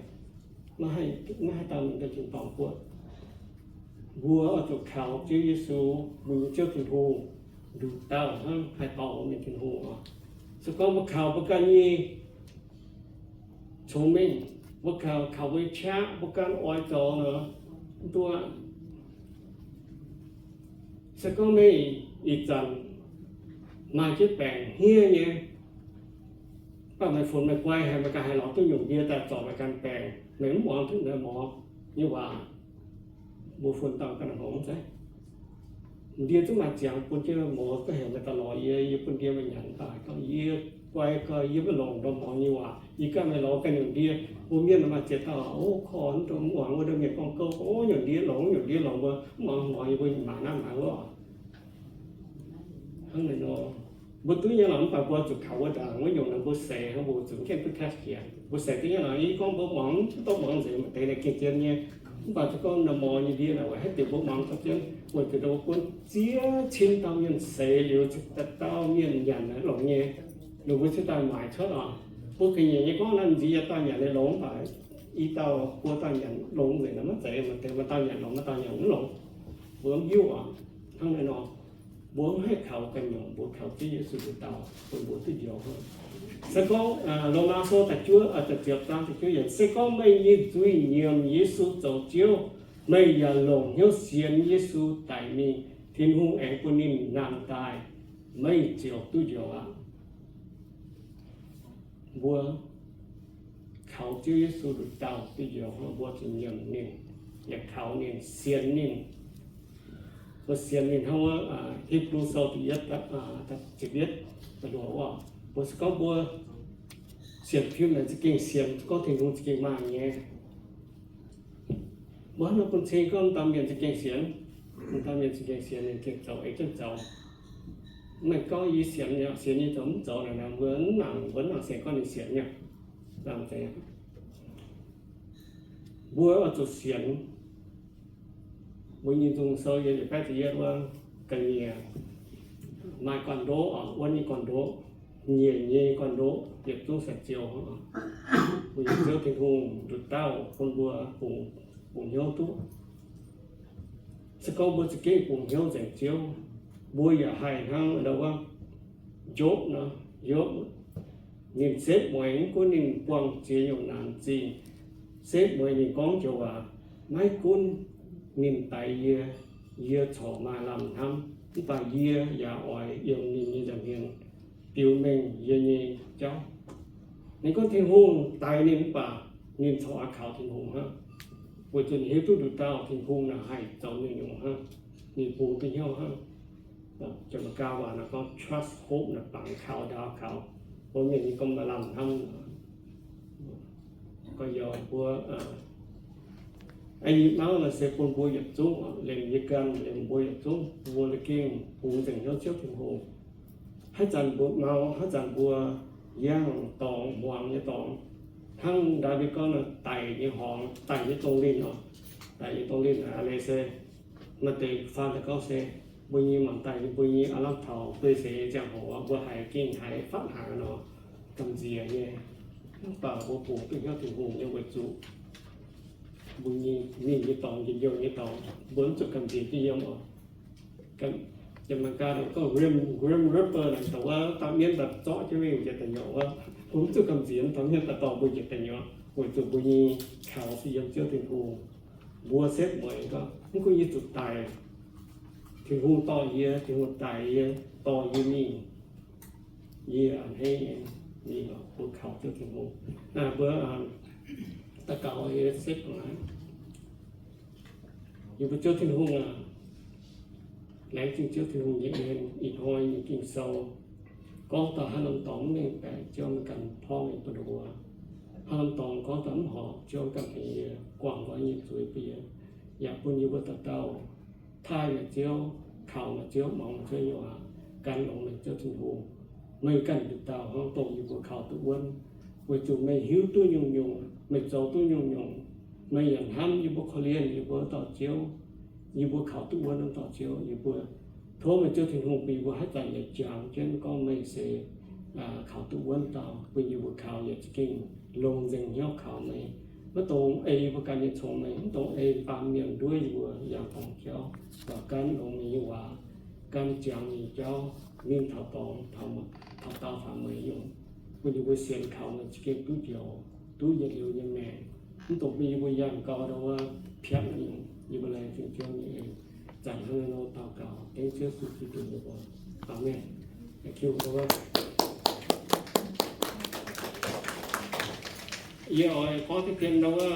maiv haih, maiv haih daaih mingh duqv tin-dorngh buoqv. Mbuo oix zuqc kaux Ziouv Yesu, mbuox Ziouv Tin-Hungh nduqc dauh hnangv haih dorh mbuo mingh Tin-Hungh oc. Se gorngv mbuo kaux mbuo ganh nyei congx mengh, mbuo kaux, kaux mbuo nyei qaqv, mbuo ganh oix zoux nor, mv duqv aqv. Se gorngv meih ih zanc maaih jienv baengc hniev nyei, mv baac meih funx meih guai haic, meih ganh haih lorz duqv nyungc ndie daaih zorc meih ganh baengc, meih mv muangx duqv naaiv morz nyei waac, mbuo funx dauh ganh hngongx mv zeiz? Ndie zungv maaih ziangx bun jienv morz duqv heuc meih daaih lorz yie, yie bun ndie meih nyanc daaih. Gorngv yie guai, gorngv yie maiv longc ndorm morz nyei waac, yie ganh meih lorz ganh nyungc ndie. Mbuo mienh maaih ziex dauh, o, korv mv muangx wuov ndau mienh gorngv gouv, o, nyungc ndie longx, nyungc ndie longx, mbuo mv muangx morz, yie mbuo maaiz naaiv maaiz wuov. Hnangv naaic nor, mbuo duqv nyei lorqc, mv baac mbuo zuqc kaux wuov ndaangc wuov nyungc nor, mbuo seix hnangv, mbuo zuqc mv gaengh duqv test jienv. Mbuo seix duqv nyei lorqc, yie gorngv mbuo muangx mv dongh muangx nzengc, maaih deix naaic gengh zien nyei. Mv baac se gorngv nor, morz nyei ndie naaic weic haaix diuc mbuo muangx gauh zien, weic zuqc mbuo bun ziex cin dauh mienh seix liuz, cin dauh mienh nyanc naaic longx nyei, ninh mbuo cingx daaih maaic cuotv oc. Mbuo ga'nyiec nyei gorngv naaiv m'nziex yaac daaih nyanc naaiv longx, mv baac i dauh buo dauh nyanc longx nzengc nor maiv zeiz, maaih deix maaih dauh nyanc longx, maaih dauh nyanc mv longx. Mbuo mv hiuv oc. Hnangv naaiv nor, mbuo mv haih kaux ganh nyungc, mbuo kaux Ziouv Yesu nduqc dauh bun mbuo duqv njoux. Se gorngv, Lomaa Sou da'juov, da'ziepc zaang da'juov yiemc, se gorngv meih nyei nzuih nyiemc Yesu zoux Ziouv, meih yaac longc hnyouv sienx Yesu daic mingh, Tin-Hungh aengx bun ninh nangh daaih, meih ziouc duqv njoux aqv. Mbuo kaux Ziouv Yesu nduqc dauh duqv njoux, mbuo zuqc nyiemc ninh, yaac kaux ninh, sienx ninh. Mbuo sienx ninh hnangv wuov Hipv^lu Sou da'yietv, ziepc yietv da'luoqc wuov, mbuo se gorngv mbuo sienx fim naaic za'gengh sienx gorngv Tin-Hungh za'gengh maaih nyei. Mbuo hnangv nor bun cing gorngv dauh mienh za'gengh sienx, dauh mienh za'gengh sienx ninh gengh zoux, ei jienv zoux. Maiv gorngv yie sienx, sienx nyei zoux mv zoux naaic, mbuo mv nangc, mbuo mv nangc sienx gorngv ninh sienx nyei. Laangh zeiz, mbuo oix zuqc sienx. Mbuo nyei Ging-Sou yiem Efi^saa yietv wuov, ga'nyiec maaih gorn-ndoqv, wuonv nyei gorn-ndoqv, nyiec nyei gorn-ndoqv, yietc zungv sai-ziouh. Mbuo nyei Ziouv Tin-Hungh nduqc dauh bun mbuo bungx, bungx hnyouv duqv. Se gorngv mbuo za'gengh bungx hnyouv nzengc Ziouv, mbuo yaac haih hnangv ndau wuov Yopv nor, Yopv, ninh setv mueiz mv gunv ninh buangh ziex nyungc naanc zingh, setv mueiz ninh gorngv joux waac, maiv gunv ninh daix yie, yie corc maaih lamh hnamv, mv baac yie yaac oix yiem ninh nyei nza'hmien biux mengh yie nyei jauv. Ninh gorngv Tin-Hungh daix ninh mv baac ninh corc oix kaux Tin-Hungh hnangv, weic zuqc ninh hiuv duqv nduqc dauh Tin-Hungh naaic haih zoux nyungc-nyungc hnangv, ninh bungx duqv hnyouv hnangv. Janx-Meigaa waac naaic gorngv trust, hope naaic bangc kaux, ndaau kaux. Mbuo mienh nyei gorngv maaih lamh hnamv. Gorx youz mbuo, aa, yie mauv naaic se bun mbuo yietc zungv, liemh yie ganh, liemh mbuo yietc zungv, mbuo za'gengh bungx nzengc hnyouv Ziouv Tin-Hungh. Haaix zanc mbuo mauv, haaix zanc mbuo yangh dorngx, hmuangx nyei dorngx, hnangv Ndaawitv gorngv nor, daic nyei horngz, daic nyei dongh linh oc. Daic nyei dongh linh aqv. Aa, leiz se maaih deix faan daaih gorngv se mbuo nyei mangc daaih, mbuo nyei aav lamh taux deix seix nyei ziangh hoc, mbuo haiz gengh haiz fatv hnaangx nor, gamh nziex nyei. Mv baac mbuo bungx duqv hnyouv Tin-Hungh nyei weic zuqc mbuo nyei mingh nyei dorngx, njien-youh nyei dorngx, mbuo mv zuqc gamh nziex jienv yiem oc. Janx-Meigaa gorngv grim, grim reaper naaic, dongh wuov dauh mienv daaih zorqv jienv mingh njiec daaih nyuoqc wuov, mbuo mv zuqc gamh nziex dauh mienv daaih dorh mbuo njiec daaih nyuoqc, weic zuqc mbuo nyei kaux se yiem Ziouv Tin-Hungh. Mbuo setv mueiz gorngv, mv gunv yie zuqc daic, Tin-Hungh dorh yie, Tin-Hungh daic yie, dorh yie mingh, yie a'hneiv nyei mingh oc. Mbuo kaux Ziouv Tin-Hungh. Mbuo daux gaux yie setv mueiz. Yie mbuo Ziouv Tin-Hungh aac, laengz zingh Ziouv Tin-Hungh nyei en. Ih hnoi nyei Ging-Sou gorngv taux haaix norm dorngx mv mengh baeqc, Ziouv meih ganh porv mengh bun ninh mbuo. Haaix norm dorngx gorngv taux mv horpc, Ziouv ganh tengx yie guangc nqoi nyei zuiz bun yie, yaac bun yie mbuo dauh dauh taaih meih Ziouv, kaux meih Ziouv, muangx meih Ziouv nyei waac, gan longx meih Ziouv Tin-Hungh. Meih ganh nduqc dauh hnangv dongh yie mbuo kaux duqv wuonv, weic zuqc meih hiuv duqv nyungc-nyungc, meih zoux duqv nyungc-nyungc. Meih yaac hnamv yie mbuo, korv-lienh yie mbuo wuov dauh Ziouv, yie mbuo kaux duqv wuonv wuov dauh Ziouv. Yie mbuo tov meih Ziouv Tin-Hungh bun yie mbuo haaix zanc yaac jangx jienv gorngv meih se kaux duqv wuonv dauh, bun yie mbuo kaux yaac za'gengh longc nzengc hnyouv kaux meih. Maiv dungx ei yie mbuo ganh nyei cong-mengh, mv dungx ei baamh mienh nduov yie mbuo yangh dorngx jauv, mv baac gan longx meih nyei waac, gan jangx meih nyei jauv mingh taux dorngx, taux, taux daauh faaux meih nyungc, bun yie mbuo sienx kaux meih za'gengh duqv njoux, duqv yietc liuz nyei maengc. Mv dungx bun yie mbuo yangh gau ndau wuov piatv nyungc. Yie mbuo laengz zingh Ziouv nyei en. Zanc hnangv naaiv nor daux gaux dengv Ziouv Yesu Giduc nyei mbuox. Aamen. Yie oix gorngv deix dien ndau wuov,